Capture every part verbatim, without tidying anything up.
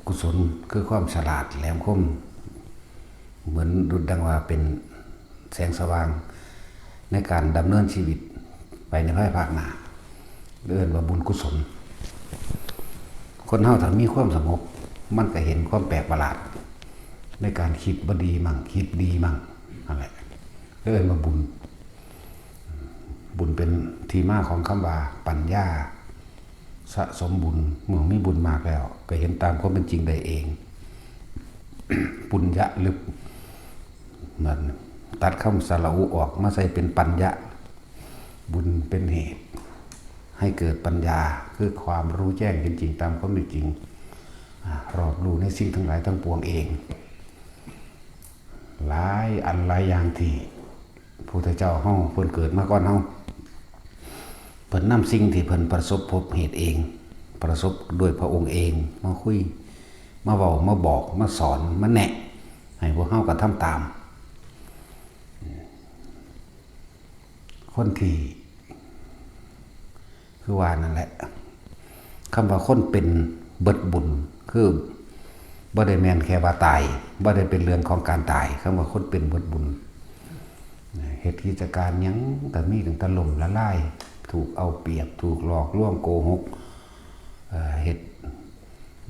กุศลคือความฉลาดแหลมคม เหมือนดุจดังว่าเป็นแสงสว่างในการดำเนินชีวิตไปในภายภาคหน้า เรียกว่าบุญกุศล คนเฮาถ้ามีความสงบ มันก็เห็นความแปลกประหลาด ในการคิดบ่ดีมั่ง คิดดีมั่ง นั่นแหละ เรียกว่าบุญ บุญเป็นที่มาของคำว่าปัญญา สะสมบุญ เมื่อมีบุญมากแล้ว ก็เห็นตามความเป็นจริงได้เอง ปุญญะลึก มันตัดคำสระอุออกมาใส่เป็นปัญญะ บุญเป็นเหตุ ให้เกิดปัญญา คือความรู้แจ้งเห็นจริงตามความเป็นจริง อ่ารอบรู้ในสิ่งทั้งหลายทั้งปวงเอง หลายอันหลายอย่างที่พุทธเจ้าเฮาเพิ่นเกิดมาก่อนเฮา เพิ่นนำสิ่งที่เพิ่นประสบพบเหตุเอง ประสบด้วยพระองค์เอง มาคุย มาเว้า มาบอก มาสอน มาแนะ ให้พวกเฮากระทำตาม คนที่ คือว่านั่นแหละ คำว่าคนเป็นเบิดบุญ คือบ่ได้แม่นแค่ว่าตาย บ่ได้เป็นเรื่องของการตาย คำว่าคนเป็นเบิดบุญ เฮ็ดกิจการหยังก็มีตั้งแต่ล้มละลาย ถูกเอาเปรียบ ถูกหลอกลวงโกหก เอ่อ เฮ็ด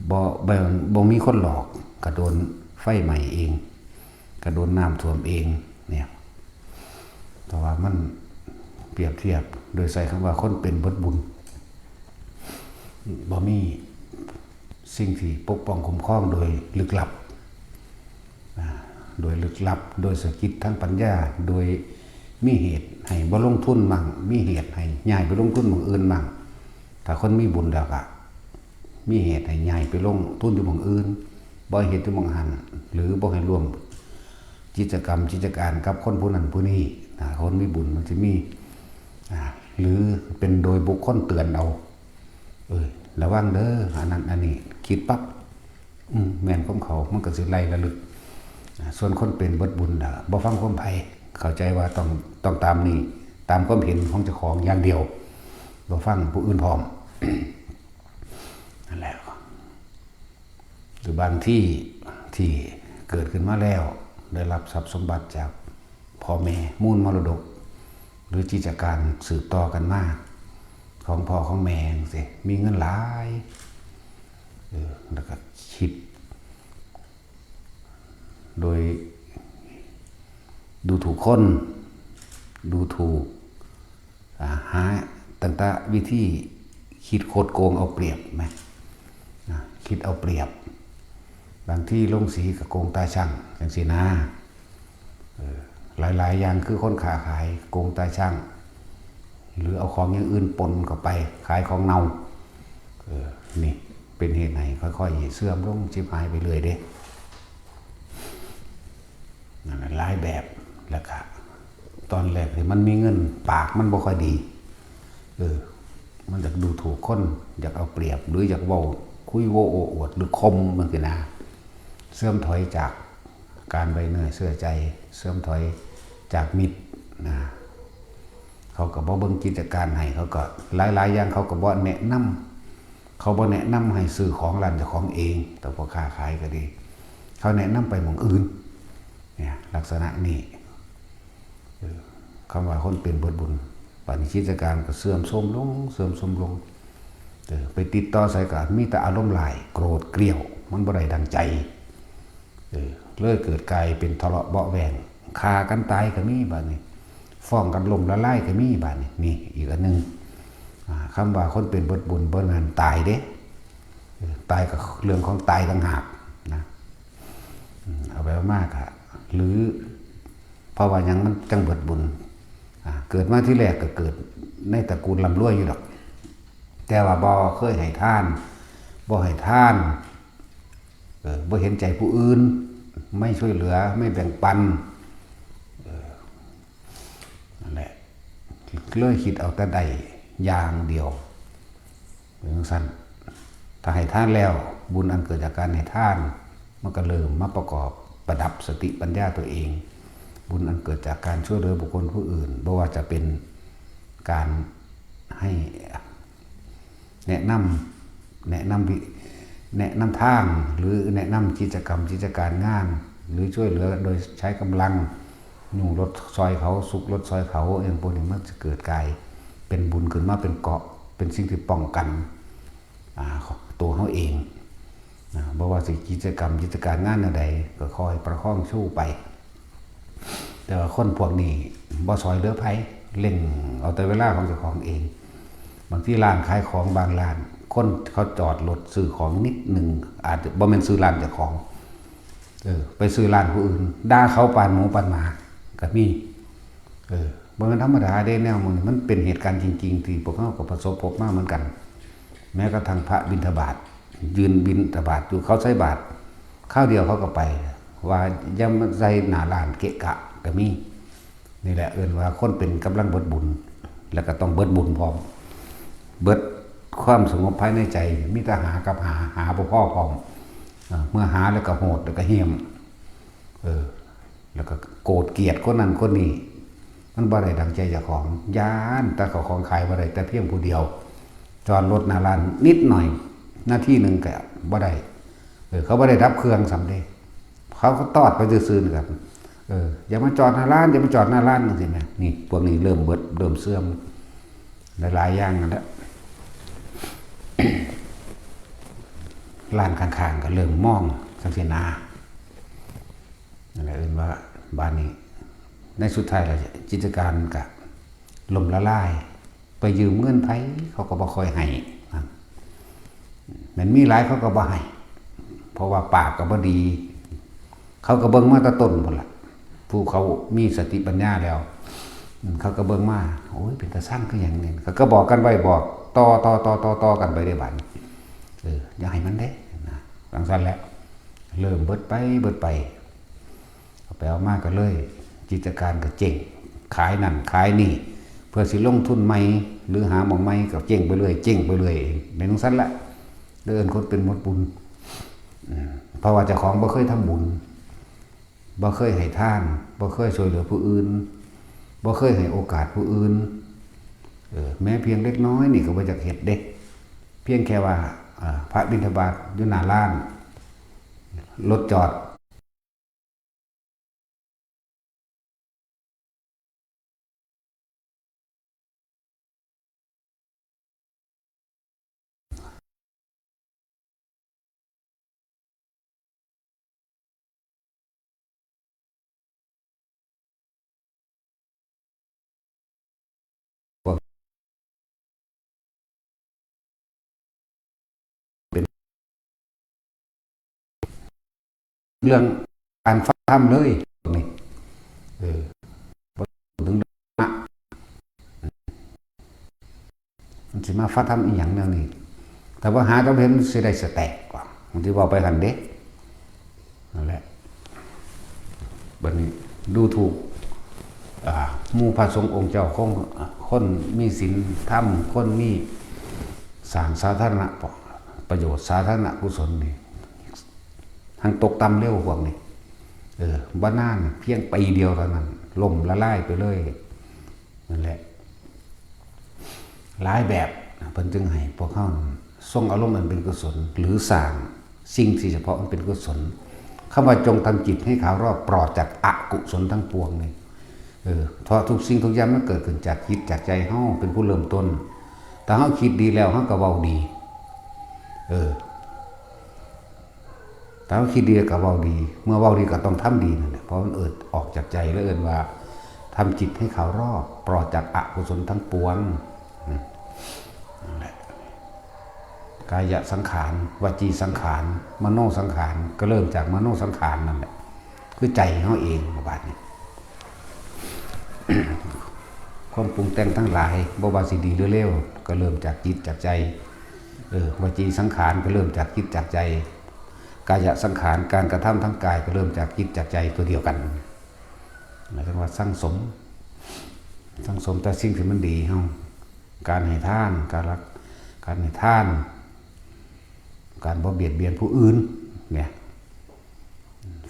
บ่ บ่ บ่มีคนหลอก ก็โดนไฟไหม้เอง ก็โดนน้ำท่วมเอง เนี่ย แต่ว่ามันเปรียบเทียบโดยใช้คำว่าคนเป็นเบิดบุญ บ่มีสิ่งที่ปกป้องคุ้มครองโดยลึกลับ อ่า โดยลึกลับ โดยสะกิดทางปัญญา โดยมีเหตุให้บ่ลงทุนมั่ง มีเหตุให้ย้ายไปลงทุนหม่องอื่นมั่ง ถ้าคนมีบุญแล้วก็มีเหตุให้ย้ายไปลงทุนอยู่หม่องอื่น บ่ให้เฮ็ดอยู่หม่องหั้น หรือบ่ให้ร่วมกิจกรรมกิจการกับคนผู้นั้นผู้นี้ นะ คนมีบุญมันสิมี อ่า หรือเป็นโดยบุคคลเตือนเอา เอ้ย ระวังเด้อ อันนั้นอันนี้ คิดปั๊บ อืม แม่นของเขา มันก็สิไล่ระลึก อ่า ส่วนคนเป็นเบิดบุญน่ะ บ่ฟังความไผ เข้าใจว่าต้อง ต้องตามนี่ ตามความเห็นของเจ้าของอย่างเดียว บ่ฟังผู้อื่นพร้อม นั่นแหละ หรือบางที่ที่เกิดขึ้นมาแล้ว ได้รับทรัพย์สมบัติจากพ่อแม่ มูลมรดก หรือกิจการสืบต่อกันมา ของพ่อของแม่จั่งซี้ มีเงินหลาย เออ แล้วก็คิด โดยดูถูกคน ดูถูก อ่า หาตั้งแต่วิธีคิดคดโกงเอาเปรียบไหม อ่า คิดเอาเปรียบ บางทีลงสีก็โกงตาชั่งจั่งซี้นะ เออ หลายๆ อย่างคือคนค้าขายโกงตาชั่ง หรือเอาของอย่างอื่นปนเข้าไป ขายของเน่า เออ นี่เป็นเหตุให้ค่อยๆ เสื่อมลง ชิบหายไปเรื่อยเด้ นั่นน่ะหลายแบบ แล้วก็ตอนแรกที่มันมีเงิน ปากมันบ่ค่อยดี เออ มันอยากดูถูกคน อยากเอาเปรียบ หรืออยากเว้าคุยโว้โอ้อวด หรือข่มจั่งซี้นะ เสื่อมถอยจากการไว้เนื้อเชื่อใจ เสื่อมถอยจากมิตรนะ เขาก็บ่เบิ่งกิจการให้ เขาก็หลายๆ อย่างเขาก็บ่แนะนำ เขาบ่แนะนำให้ซื้อของร้านเจ้าของเอง แต่พ่อค้าขายก็ดี เขาแนะนำไปหม่องอื่น เนี่ย ลักษณะนี้ เออ คำว่าคนเป็นเบิดบุญ บัดนี้กิจการก็เสื่อมโทรมลง เสื่อมโทรมลง เออ ไปติดต่อไสก็มีแต่อารมณ์ร้าย โกรธเกรี้ยว มันบ่ได้ดังใจ เออ เลยเกิดกลายเป็นทะเลาะเบาะแว้ง ฆ่ากันตายก็มีบัดนี้ ฟ้องกันล้มละลายก็มีบัดนี้ นี่อีกอันหนึ่ง อ่า คำว่าคนเป็นเบิดบุญบ่แม่นตายเด้ เออ ตายก็เรื่องของตายต่างหากนะ อืม เอาไปเอามากอะ หรือ เพราะว่าหยังมันจั่งเบิดบุญ อ่า เกิดมาทีแรกก็เกิดในตระกูลร่ำรวยอยู่ดอก แต่ว่าบ่เคยให้ทาน บ่ให้ทาน เออ บ่เห็นใจผู้อื่น ไม่ช่วยเหลือ ไม่แบ่งปัน เออ นั่นแหละ เลยคิดเอาแต่ได้อย่างเดียว เป็นจั่งซั้น ถ้าให้ทานแล้ว บุญอันเกิดจากการให้ทาน มันก็เริ่มมาประกอบประดับสติปัญญาตัวเอง บุญอันเกิดจากการช่วยเหลือบุคคลผู้อื่น บ่ว่าจะเป็นการให้แนะนำ แนะนำวิ- แนะนำทาง หรือแนะนำกิจกรรม กิจการงาน หรือช่วยเหลือโดยใช้กำลัง หนุนรถซอยเขา ซุกรถซอยเขา อย่างพวกนี้มันจะเกิดกลายเป็นบุญขึ้นมาเป็นเกราะ เป็นสิ่งที่ป้องกัน อ่า ตัวเขาเอง นะ บ่ว่าสิกิจกรรม กิจการงานแนวใด ก็คอยประคองชูไป แต่ว่าคนพวกนี้บ่ซอยเหลือไผ เร่งเอาแต่เวลาของเจ้าของเอง บางทีร้านขายของบางร้าน คนเขาจอดรถซื้อของนิดหนึ่ง อาจจะบ่แม่นซื้อร้านเจ้าของ เออ ไปซื้อร้านผู้อื่น ด่าเขาปานหมูปานหมา ก็มี เออ บ่แม่นธรรมดาเด้ แนวหมู่นี้ มันเป็นเหตุการณ์จริงๆ ที่พวกเราก็ประสบพบมาเหมือนกัน แม้กระทั่งพระบิณฑบาต ยืนบิณฑบาตอยู่ เขาใส่บาตร คราวเดียวเขาก็ไป ว่าอย่ามาใส่หน้าร้านเกะกะ ก็มี นี่แหละเอิ้นว่าคนเป็นกำลังเบิดบุญ แล้วก็ต้องเบิดบุญพร้อม เบิดความสงบภายในใจ มีแต่หากับหา หาบ่พอพร้อม เออ เมื่อหาแล้วก็โหด แล้วก็เหี้ยม เออ แล้วก็โกรธเกลียดคนนั้นคนนี้ มันบ่ได้ดังใจเจ้าของ ย้านแต่เขาของขายบ่ได้แต่เพียงผู้เดียว จอดรถหน้าร้านนิดหน่อย นาทีหนึ่งก็บ่ได้ เออ เขาบ่ได้ดับเครื่องซ้ำเด้ เขาก็ตอดไปซื่อๆ นะครับ เออ อย่ามาจอดหน้าร้าน อย่ามาจอดหน้าร้าน จังซี้แหม นี่ พวกนี้เริ่มเบิด เริ่มเสื่อม หลายๆ อย่างนั่นแหละ ร้านข้างๆ ก็เริ่มมองจังซี้นะ นั่นแหละเอิ้นว่า บาดนี้ ในสุดท้ายแล้วกิจการก็ล่มละลาย ไปยืมเงินไผเขาก็บ่ค่อยให้นะ แม่นมีหลายเขาก็บ่ให้ เพราะว่าปากก็บ่ดี เขาก็เบิ่งมาแต่ต้นพุ้นล่ะ ผู้เขามีสติปัญญาแล้ว อืม เขาก็เบิ่งมา โอ้ย เป็นตาซังคือหยังนี่ เขาก็บอกกันไว้ บอกต่อๆๆๆ กันไปเด้บาดนี้ เออ อย่าให้มันเด้ นะ จังซั่นแหละ เริ่มเบิดไป เบิดไป เอาไปเอามาก็เลย กิจการก็เจ๊ง ขายนั่นขายนี่ เพื่อสิลงทุนใหม่ หรือหาหม่องใหม่ก็เจ๊งไปเรื่อย เจ๊งไปเรื่อย เป็นจังซั่นแหละ เอิ้นคนเป็นหมดบุญ อืม เพราะว่าเจ้าของบ่เคยทำบุญ บ่เคยให้ทาน บ่เคยช่วยเหลือผู้อื่น บ่เคยให้โอกาสผู้อื่น เออ แม้เพียงเล็กน้อยนี่ก็บ่อยากเฮ็ดเด้ เพียงแค่ว่า อ่า พระบิณฑบาตอยู่หน้าร้าน รถจอด เรื่องการฟังธรรมเลยนี่ เออ บ่ถึง มันสิมาฟังธรรมอีหยังแนวนี้ แต่ว่าหาธรรมเห็นมันสิได้สแต็กกว่า มันสิเว้าไปหั่นเด้ นั่นแหละ บัดนี้ดูถูก อ่า หมู่พระสงฆ์องค์เจ้า คน คนมีศีลธรรม คนมีสร้างสาธารณะประโยชน์ สาธารณะกุศลนี่ หั่นตกต่ำเร็วพวกนี้ เออ บ่นาน เพียงปีเดียวเท่านั้น ล่มละลายไปเลย นั่นแหละ หลายแบบ เพิ่นจึงให้พวกเราทรงอารมณ์อันเป็นกุศล หรือสร้างสิ่งที่เฉพาะอันเป็นกุศล คำว่าจงทำจิตให้ขาวรอบปลอดจากอกุศลทั้งปวงนี่ เออ เพราะทุกสิ่งทุกอย่างมันเกิดขึ้นจากจิตจากใจเฮาเป็นผู้เริ่มต้น ถ้าเฮาคิดดีแล้วเฮาก็เว้าดี เออ ถ้าเฮาคิดดีก็เว้าดี เมื่อเว้าดีก็ต้องทำดีนั่นแหละ เพราะมันเอิดออกจากใจแล้วเอิ้นว่าทำจิตให้ขาวรอบ ปลอดจากอกุศลทั้งปวง อืม นั่นแหละ กายสังขาร วจีสังขาร มโนสังขาร ก็เริ่มจากมโนสังขารนั่นแหละ คือใจเฮาเองบาดนี้ ความปรุงแต่งทั้งหลาย บ่ว่าสิดีหรือเลว ก็เริ่มจากจิตจากใจ เออ วจีสังขารก็เริ่มจากจิตจากใจ กายสังขาร การกระทำทางกายก็เริ่มจากจิตจากใจตัวเดียวกัน หมายถึงว่าสั่งสม สั่งสมแต่สิ่งที่มันดีเฮา การให้ทาน การรัก การให้ทาน การบ่เบียดเบียนผู้อื่น เนี่ย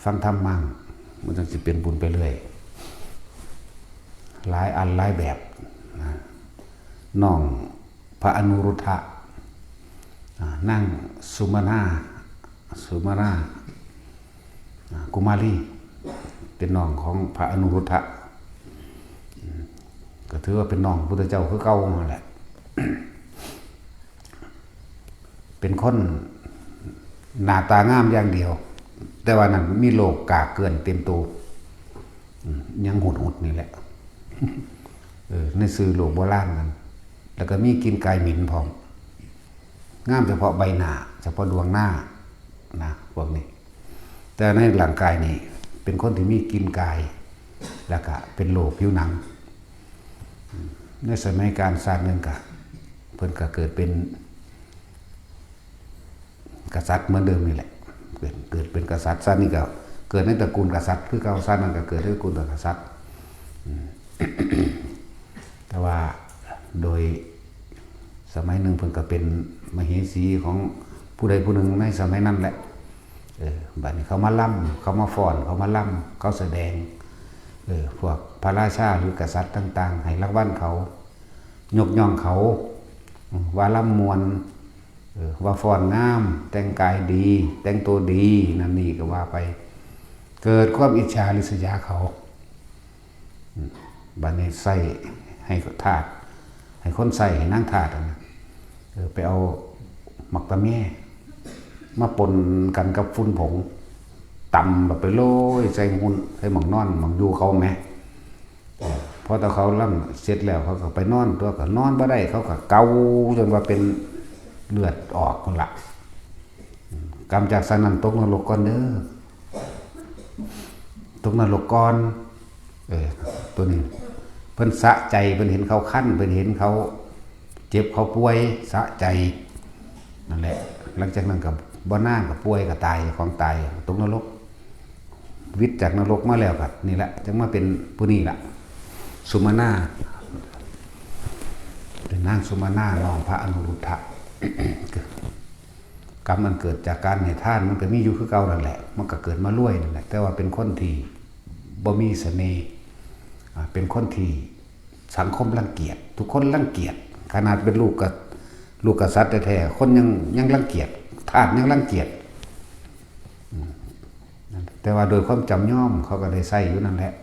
ฟังธรรมมั่ง มันจั่งสิเป็นบุญไปเรื่อย หลายอันหลายแบบนะ น้องพระอนุรุทธะ อ่านางสุมาณา สุมาณา อ่า กุมารี เป็นน้องของพระอนุรุทธะ อืม ก็ถือว่าเป็นน้องพุทธเจ้าคือเก่านั่นแหละ เป็นคนหน้าตางามอย่างเดียว แต่ว่านั้นมีโรคกากเกลื่อนเต็มตัว อืม ยังหุดๆนี่แหละ เออ ในสื่อโลกโบราณนั้น แล้วก็มีกลิ่นกายเหม็นพร้อม งามเฉพาะใบหน้า เฉพาะดวงหน้านะ พวกนี้ แต่ในร่างกายนี่เป็นคนที่มีกลิ่นกาย แล้วก็เป็นโรคผิวหนัง ในสมัยกาลชาติหนึ่งก็ เพิ่นก็เกิดเป็นกษัตริย์เหมือนเดิมนี่แหละ เกิด เกิดเป็นกษัตริย์ ชาตินี้ก็เกิดในตระกูลกษัตริย์ คือเก่า ชาตินั้นก็เกิดในตระกูลกษัตริย์ อืม แต่ว่าโดยสมัยหนึ่งเพิ่นก็เป็นมเหสีของผู้ใดผู้หนึ่งในสมัยนั้นแหละ เออ บัดนี้เขามาลำ เขามาฟ้อน เขามาลำ เขาแสดง เออ พวกพระราชาหรือกษัตริย์ต่างๆ ให้รางวัลเขา ยกย่องเขา อืม ว่าลำม่วน เออ ว่าฟ้อนงาม แต่งกายดี แต่งตัวดี นั่นนี่ก็ว่าไป เกิดความอิจฉาริษยาเขา อืม บัดนี้ใส่ให้ทาส ให้คนใส่ ให้นางทาสอะนะ เออ ไปเอาหมากตะแม่มาปนกันกับฝุ่นผง ตำแล้วไปโรยใส่หุ่น ใส่หม่องนอนหม่องอยู่เขาแหม เออ พอแต่เขาลำเสร็จแล้วเขาก็ไปนอน ตัวก็นอนบ่ได้ เขาก็เกาจนว่าเป็นเลือดออกพุ้นละ อืม กำจากสันนั้นตกนรกก่อนเด้อ ตกนรกก่อน เออ ตัวนี้ เพิ่นสะใจ เพิ่นเห็นเขาคัน เพิ่นเห็นเขาเจ็บเขาป่วย สะใจ นั่นแหละ หลังจากนั้นก็บ่นานก็ป่วยก็ตาย ของตาย ตกนรก วิตจากนรกมาแล้วก็นี่แหละ จังมาเป็นผู้นี้ล่ะ สุมาณา เป็นนางสุมาณา น้องพระอนุรุทธะ กรรมอันเกิดจากการให้ทานมันก็มีอยู่คือเก่านั่นแหละ มันก็เกิดมารวยนั่นแหละ แต่ว่าเป็นคนที่บ่มีเสน่ห์ อ่า เป็นคนที่สังคมรังเกียจ ทุกคนรังเกียจ ขนาดเป็นลูกกะ ลูกกษัตริย์แท้ๆ คนยัง ยังรังเกียจ ทาสยังรังเกียจ อืม แต่ว่าโดยความจำยอมเขาก็ได้ใส่อยู่นั่นแหละ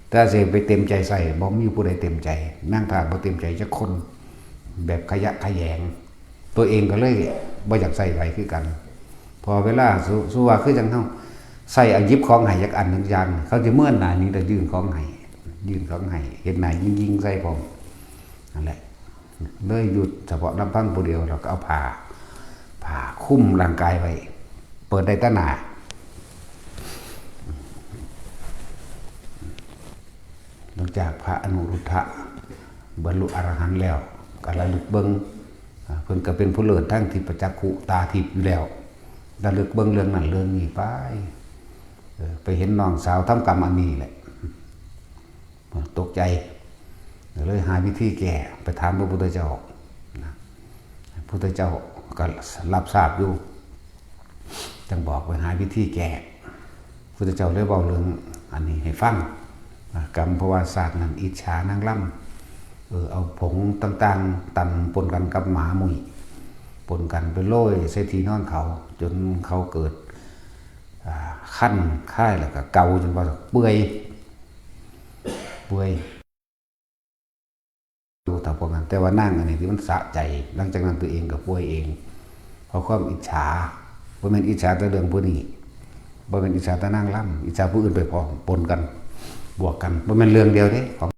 แต่สิไปเต็มใจใส่ บ่มีผู้ใดเต็มใจ นางทาสบ่เต็มใจจักคน แบบขยะแขยง ตัวเองก็เลยบ่อยากใส่ไผคือกัน พอเวลาสุ สุว่าคือจังเฮาใส่เอาหยิบของให้จักอันหนึ่งอย่าง เขาจะเมินหน้าหนีแต่ยื่นของให้ ยื่นของให้ เฮ็ดหน้ายิงๆใส่พร้อม นั่นแหละ เลยหยุดเฉพาะลำพังผู้เดียว แล้วก็เอาผ้า ผ้าคลุมร่างกายไว้ เปิดได้แต่หน้า หลังจากพระอนุรุทธะบรรลุอรหันต์แล้ว ก็ระลึกเบิ่ง อ่า เพิ่นก็เป็นผู้เลิศทางทิพยจักขุ ตาทิพย์อยู่แล้ว ระลึกเบิ่งเรื่องนั้นเรื่องนี้ไป เออ ไปเห็นน้องสาวทำกรรมอันนี้แหละ ตกใจ เลยหาวิธีแก้ ไปถามพระพุทธเจ้านะ พระพุทธเจ้าก็รับทราบอยู่ จังบอกไปหาวิธีแก้ พระพุทธเจ้าเลยเว้าเรื่องอันนี้ให้ฟังนะ กรรมเพราะว่าชาตินั้นอิจฉานางรำ เออ เอาผงต่างๆ ตำปนกันกับหมามุ้ย ปนกันไปโรยใส่ที่นอนเขา จนเขาเกิด อ่า คันคายแล้วก็เกาจนว่าเปื่อย เปื่อย ดูแต่พวกนั้น แต่ว่านางอันนี้ที่มันสะใจ หลังจากนั้นตัวเองก็ป่วยเอง เพราะความอิจฉา บ่แม่นอิจฉาแต่เรื่องผู้นี้ บ่แม่นอิจฉาแต่นางรำ อิจฉาผู้อื่นไปพร้อม ปนกัน บวกกัน บ่แม่นเรื่องเดียวเด้ ของ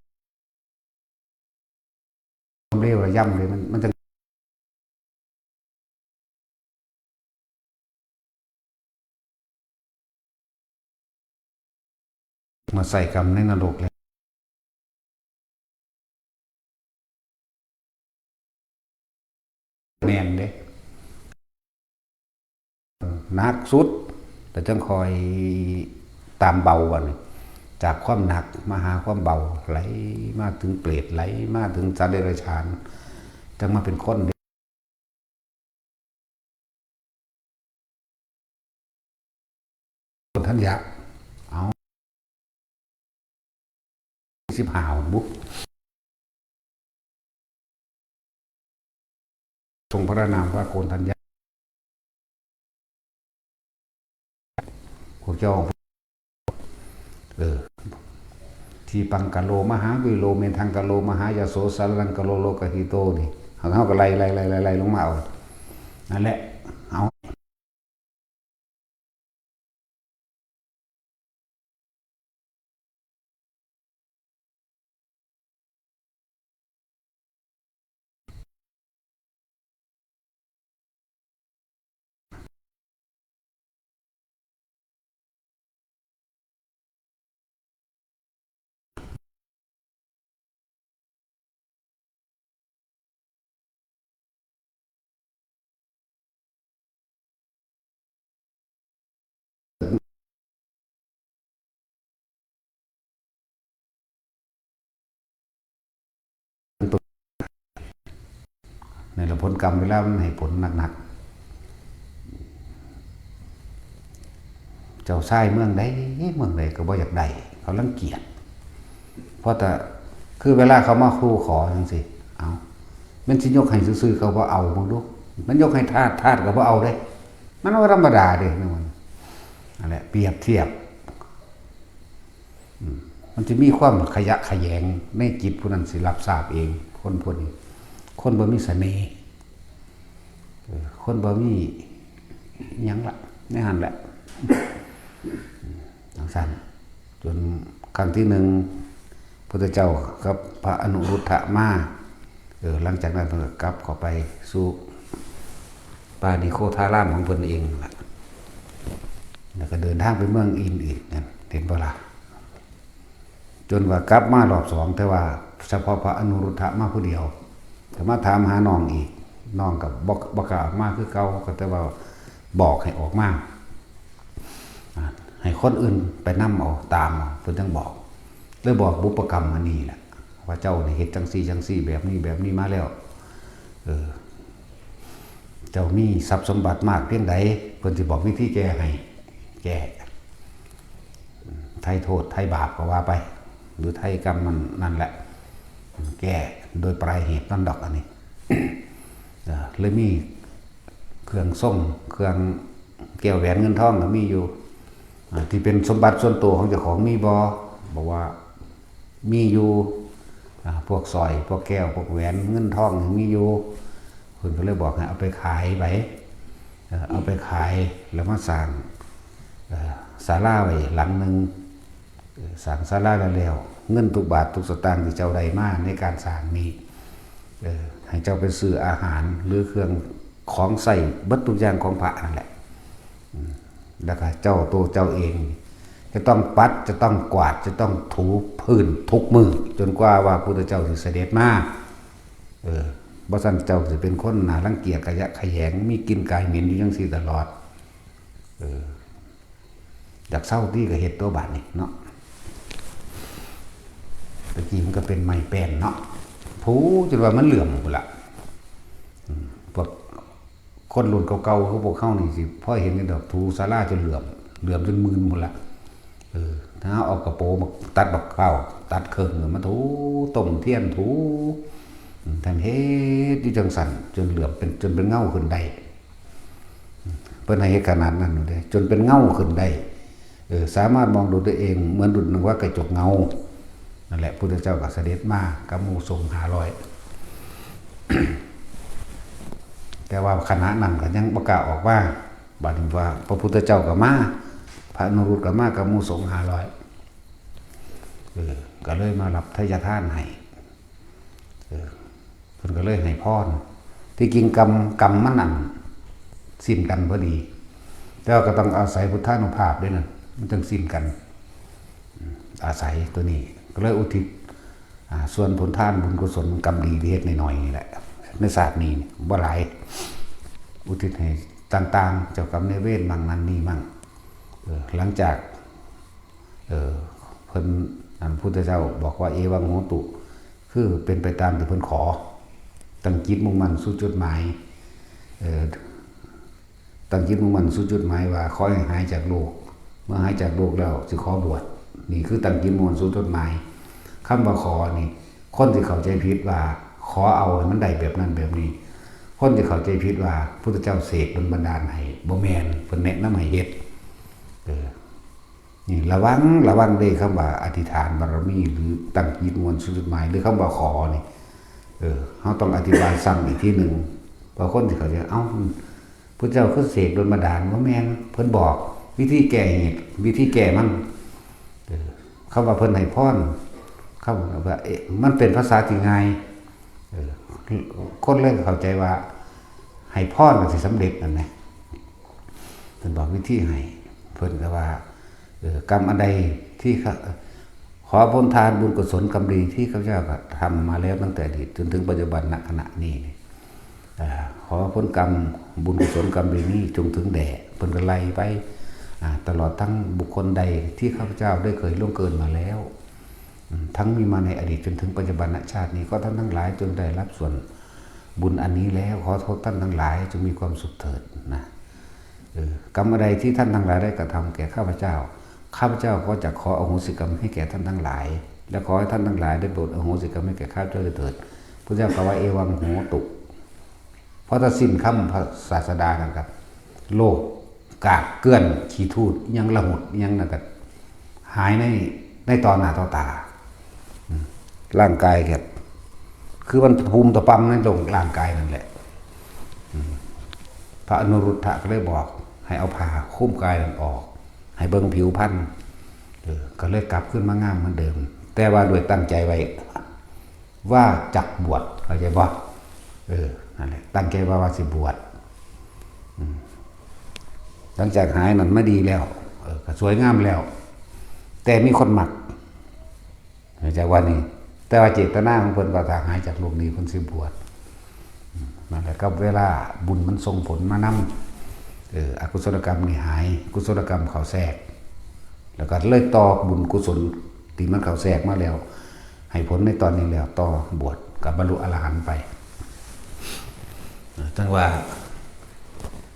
ความเลวระย่ำเลย มัน มันจะ มาใส่กรรมในนรกแล้ว แม่นเด้ หนักสุด แต่จังคอยตามเบาบัดนี้ จากความหนักมาหาความเบา ไหลมาถึงเปรต ไหลมาถึงสัตว์เดรัจฉาน จังมาเป็นคน โกณฑัญญะ เอา สิบห้าบุ ทรงพระนามว่าโกณฑัญญะ วกเจ้า เออ ทีปังกะโลมหาวิโลเมทังกะโลมหายโสสารังกะโลโลกหิโตนี่ เฮาก็ไล่ไล่ไล่ไล่ไล่ลงมาเอา นั่นแหละ เอา ในละผลกรรมเวลามันให้ผลหนักๆ เจ้าชายเมืองใดเมืองใดก็บ่อยากได้ เขารังเกียจ เพราะแต่คือเวลาเขามาคู่ขอจังซี่ เอา มันสิยกให้ซื่อๆ เขาบ่เอา มึงดู มันยกให้ทาส ทาสก็บ่เอาเด้ มันบ่ธรรมดาเด้ นั่นมัน นั่นแหละ เปรียบเทียบ อืม มันจะมีความขยะแขยงในจิตผู้นั้นสิรับทราบเอง คนผู้นี้ คนบ่มีเสน่ห์ เออ คนบ่มีหยังละ ในหั้นแหละ จังซั่น จนครั้งที่หนึ่ง พุทธเจ้ากับพระอนุรุทธะมา เออ หลังจากนั้นเพิ่นก็กลับเข้าไปสู่ป่านิโคธารามของเพิ่นเองนั่นล่ะ แล้วก็เดินทางไปเมืองอื่นอีกนั่น เห็นบ่ล่ะ จนว่ากลับมารอบสอง แต่ว่าเฉพาะพระอนุรุทธะมาผู้เดียว แต่มาถามหาน้องอีก น้องก็บ่ บ่กล้าออกมาคือเก่า ก็แต่ว่าบอกให้ออกมา อ่า ให้คนอื่นไปนำเอา ตามเอา เพิ่นจั่งบอก เลยบอกบุพกรรมอันนี้แหละ ว่าเจ้านี่เฮ็ดจั่งซี่จั่งซี่ แบบนี้แบบนี้มาแล้ว เออ เจ้ามีทรัพย์สมบัติมากเพียงใด เพิ่นสิบอกวิธีแก้ให้ แก้ ไถ่โทษไถ่บาปก็ว่าไป หรือไถ่กรรมมันนั่นแหละ แก้โดยปลายเหตุมันดอกอันนี้ เอ่อ เลยมีเครื่องทรง เครื่องแก้วแหวนเงินทองก็มีอยู่ อ่า ที่เป็นสมบัติส่วนตัวของเจ้าของมีบ่ บอกว่ามีอยู่ อ่า พวกสร้อย พวกแก้ว พวกแหวนเงินทองนี่มีอยู่ เพิ่นก็เลยบอกให้เอาไปขายไป เอ่อ เอาไปขายแล้วมาสร้าง เอ่อ ศาลาไว้หลังหนึ่ง เอ่อ สร้างศาลาแล้วแล้ว เงินทุกบาททุกสตางค์ที่เจ้าได้มาในการสร้างนี้ เอ่อ ให้เจ้าไปซื้ออาหารหรือเครื่องของใช้เบิดทุกอย่างของพระนั่นแหละ อืม แล้วก็เจ้าตัวเจ้าเอง จะต้องปัด จะต้องกวาด จะต้องถูพื้นทุกมื้อ จนกว่าว่าพุทธเจ้าสิเสด็จมา เออ บ่ซั้นเจ้าสิเป็นคนน่ารังเกียจขยะแขยง มีกลิ่นกายเหม็นอยู่จั่งซี้ตลอด เออ อยากเซาติก็เฮ็ดตั๊วบาดนี้เนาะ ตะกี้มันก็เป็นไม้แป้นเนาะ ผูจนว่ามันเหลื่อมพู้นล่ะ อืม พวกคนรุ่นเก่าๆ คือพวกเฮานี่สิพอเห็นอยู่ดอก ถูศาลาจนเหลื่อม เหลื่อมจนมื่นพู้นล่ะ เออ ถ้าเอากระโปรงมาตัดบักพร้าว ตัดเคิ่งมาถู ต้มเทียนถู อืม ท่านเฮ็ดอยู่จั่งซั้น จนเหลื่อมเป็น จนเป็นเงาขึ้นได้ เพิ่นให้เฮ็ดขนาดนั้นอยู่เด้ จนเป็นเงาขึ้นได้ เออ สามารถมองดูตัวเองเหมือนดุจดังว่ากระจกเงา นั่นแหละ พุทธเจ้าก็เสด็จมากับหมู่สงฆ์ห้าร้อย แต่ว่าขณะนั้นก็ยังบ่กล้าออกมา บัดนี้ว่าพระพุทธเจ้าก็มา พระอนุรุทธก็มากับหมู่สงฆ์ห้าร้อย เออ ก็เลยมารับไทยทานให้ เออ เพิ่นก็เลยให้พร ที่จริงกรรม กรรมมันนั่นสิ้นกันพอดี แต่ว่าก็ต้องอาศัยพุทธานุภาพด้วยนะ มันจั่งสิ้นกัน อาศัยตัวนี้ ก็เลยอุทิศ อ่า ส่วนผลทานบุญกุศลกรรมดีที่เฮ็ดน้อยๆ นี่แหละ ในชาตินี้บ่หลาย อุทิศให้ต่างๆ เจ้ากรรมนายเวรมั่งนั่นนี่มั่ง เออ หลังจาก เออ เพิ่น อันพุทธเจ้าบอกว่า เอวังโหตุ คือเป็นไปตามที่เพิ่นขอ ตั้งจิตมุ่งมั่นสู่จุดหมาย เออ ตั้งจิตมุ่งมั่นสู่จุดหมายว่าขอให้หายจากโรค เมื่อหายจากโรคแล้วสิขอบวช นี่คือตั้งจิตมุ่งมั่นสู่จุดหมาย คำว่าขอนี่ คนที่เข้าใจผิดว่าขอเอาให้มันได้แบบนั้นแบบนี้ คนที่เข้าใจผิดว่าพุทธเจ้าเสกดลบันดาลให้ บ่แม่น เพิ่นแนะนำให้เฮ็ด เออ นี่ระวัง ระวังเด้อ คำว่าอธิษฐานบารมี หรือตั้งจิตมุ่งสุดหมาย หรือคำว่าขอนี่ เออ เฮาต้องอธิบายซ้ำอีกทีหนึ่ง เพราะคนที่เขาจะ เอ้า พระเจ้าคือเสกโดนบันดาล บ่แม่น เพิ่นบอกวิธีแก้เหตุ วิธีแก้มัน เออ คำว่าเพิ่นให้พร คำว่า เอ๊ะ มันเป็นภาษาที่ง่าย เออ คนเลยเข้าใจว่า ให้พรก็สิสำเร็จนั่นแหละ เพิ่นบอกวิธีให้ เพิ่นก็ว่า เออ กรรมอันใดที่ข้า ขอผลทานบุญกุศลกรรมดีที่ข้าพเจ้ากระทำมาแล้วตั้งแต่อดีตจนถึงปัจจุบัน ณ ขณะนี้ อ่า ขอผลกรรมบุญกุศลกรรมดีนี้จงถึงแด่ เพิ่นก็ไล่ไป อ่า ตลอดทั้งบุคคลใดที่ข้าพเจ้าได้เคยล่วงเกินมาแล้ว อืม ทั้งมีมาในอดีตจนถึงปัจจุบันชาตินี้ ก็ท่านทั้งหลายจงได้รับส่วนบุญอันนี้แล้ว ขอโทษท่านทั้งหลายจงมีความสุขเถิดนะ เออ กรรมใดที่ท่านทั้งหลายได้กระทำแก่ข้าพเจ้า ข้าพเจ้าก็จะขออโหสิกรรมให้แก่ท่านทั้งหลาย และขอให้ท่านทั้งหลายได้โปรดอโหสิกรรมให้แก่ข้าพเจ้าด้วยเถิด พระเจ้าก็ว่า เอวังโหตุ เพราะถ้าสิ้นคำพระศาสดานั่นครับ โลกกากเกลื่อนขี้ทูดยังละหุดยังนั่นก็หายใน ในต่อหน้าต่อตา อืม ร่างกายก็คือมันตะปุ่มตะป่ำในโลกร่างกายนั่นแหละ อืม พระอนุรุทธะก็เลยบอก ให้เอาผ้าคลุมกายนั่นออก ให้เบิ่งผิวพรรณ เออ ก็เลยกลับขึ้นมางามเหมือนเดิม แต่ว่าด้วยตั้งใจไว้ ว่าจักบวช เข้าใจบ่ เออ นั่นแหละ ตั้งใจว่า ว่าสิบวช อืม หลังจากหายนั่นมาดีแล้ว เออ ก็สวยงามแล้ว แต่มีคนมัก เข้าใจว่านี่ แต่ว่าเจตนาของเพิ่นว่าถ้าหายจากโรคนี้เพิ่นสิบวช อืม นั่นแหละ กับเวลาบุญมันส่งผลมานำ เออ อกุศลกรรมนี่หาย กุศลกรรมเข้าแทรก แล้วก็เลยต่อบุญกุศลที่มันเข้าแทรกมาแล้ว ให้ผลในตอนนี้แล้ว ต่อบวชก็บรรลุอรหันต์ไป จั่งว่า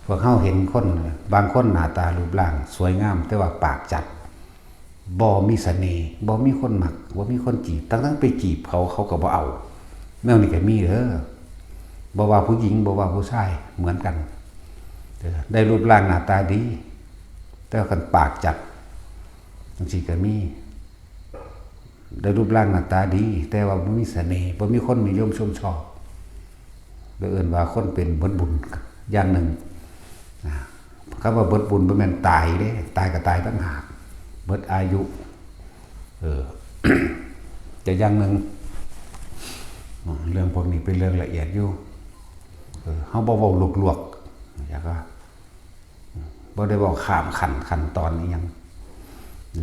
พวกเฮาเห็นคน บางคนหน้าตารูปร่างสวยงาม แต่ว่าปากจัด บ่มีเสน่ห์ บ่มีคนมัก บ่มีคนจีบ ทั้งๆไปจีบเขา เขาก็บ่เอา แนวนี้ก็มีเด้อ บ่ว่าผู้หญิง บ่ว่าผู้ชาย เหมือนกัน เออ ได้รูปร่างหน้าตาดี แต่ว่าคันปากจัด จั่งซี้ก็มี ได้รูปร่างหน้าตาดี แต่ว่าบ่มีเสน่ห์ บ่มีคนนิยมชมชอบ ก็เอิ้นว่าคนเป็นเบิดบุญอย่างหนึ่ง นะ คำว่าเบิดบุญบ่แม่นตายเด้ ตายก็ตายต่างหาก เบิดอายุ เออ จะอย่างหนึ่ง เรื่องพวกนี้เป็นเรื่องละเอียดอยู่ เออ เฮาบ่เว้าลวกๆ อยากว่า บ่ได้เว้าข้ามขั้น ขั้นตอนอิหยัง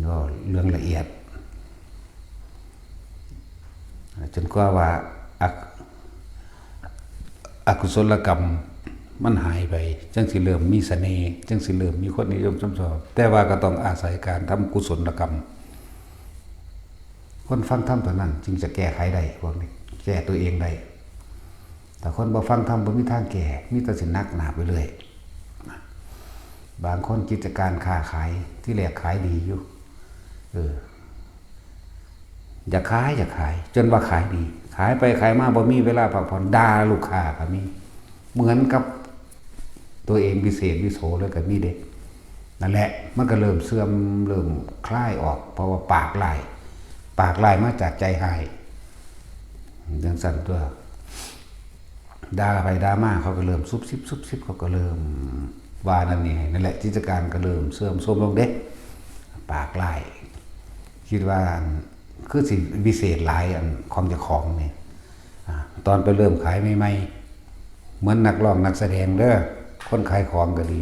เว้าเรื่องละเอียด จนกว่าว่า อกุ- อกุศลกรรมมันหายไป จั่งสิเริ่มมีเสน่ห์ จั่งสิเริ่มมีคนนิยมชมชอบ แต่ว่าก็ต้องอาศัยการทำกุศลกรรม คนฟังธรรมเท่านั้นจึงจะแก้ไขได้ พวกนี้ แก้ตัวเองได้ ถ้าคนบ่ฟังธรรมบ่มีทางแก้ มีแต่สิหนักหนาไปเรื่อย บางคนกิจการค้าขาย ที่แรกขายดีอยู่ เออ อยากขาย อยากขาย จนว่าขายดี ขายไปขายมาบ่มีเวลาพักผ่อน ด่าลูกค้าก็มี เหมือนกับตัวเองวิเศษวิโสเลยก็มีเด้ นั่นแหละ มันก็เริ่มเสื่อม เริ่มคลายออก เพราะว่าปากร้าย ปากร้ายมาจากใจร้าย จั่งซั้นตั๊ว ด่าไปด่ามาเขาก็เริ่มซุบซิบซุบซิบ เขาก็เริ่มว่านั่นนี่ นั่นแหละ กิจการก็เริ่มเสื่อมโทรมลงเด้ ปากร้าย คิดว่าอัน คือสิวิเศษหลาย อันของเจ้าของนี่ อ่า ตอนไปเริ่มขายใหม่ๆ เหมือนนักร้องนักแสดงเด้อ คนขายของก็ดี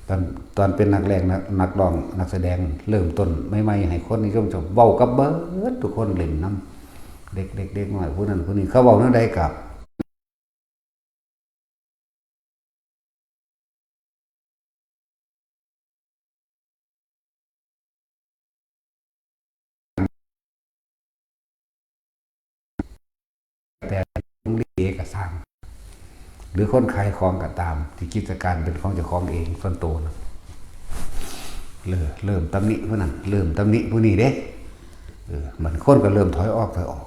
ตอน ตอนเป็นนักแรง นัก- นักร้องนักแสดงเริ่มต้นใหม่ๆ ให้คนนิยมชม เว้ากับเบิดทุกคน เล่นนำ เด็กๆ เด็กน้อย ผู้นั้นผู้นี้ เขาเว้าแนวใดก็ แต่ลิเกก็ซ่าง หรือคนขายของก็ตาม ที่กิจการเป็นของเจ้าของเองส่วนตัวนะ เริ่ม เริ่มตำหนิผู้นั้น เริ่มตำหนิผู้นี้เด้ เออ มันคนก็เริ่มถอยออก ถอยออก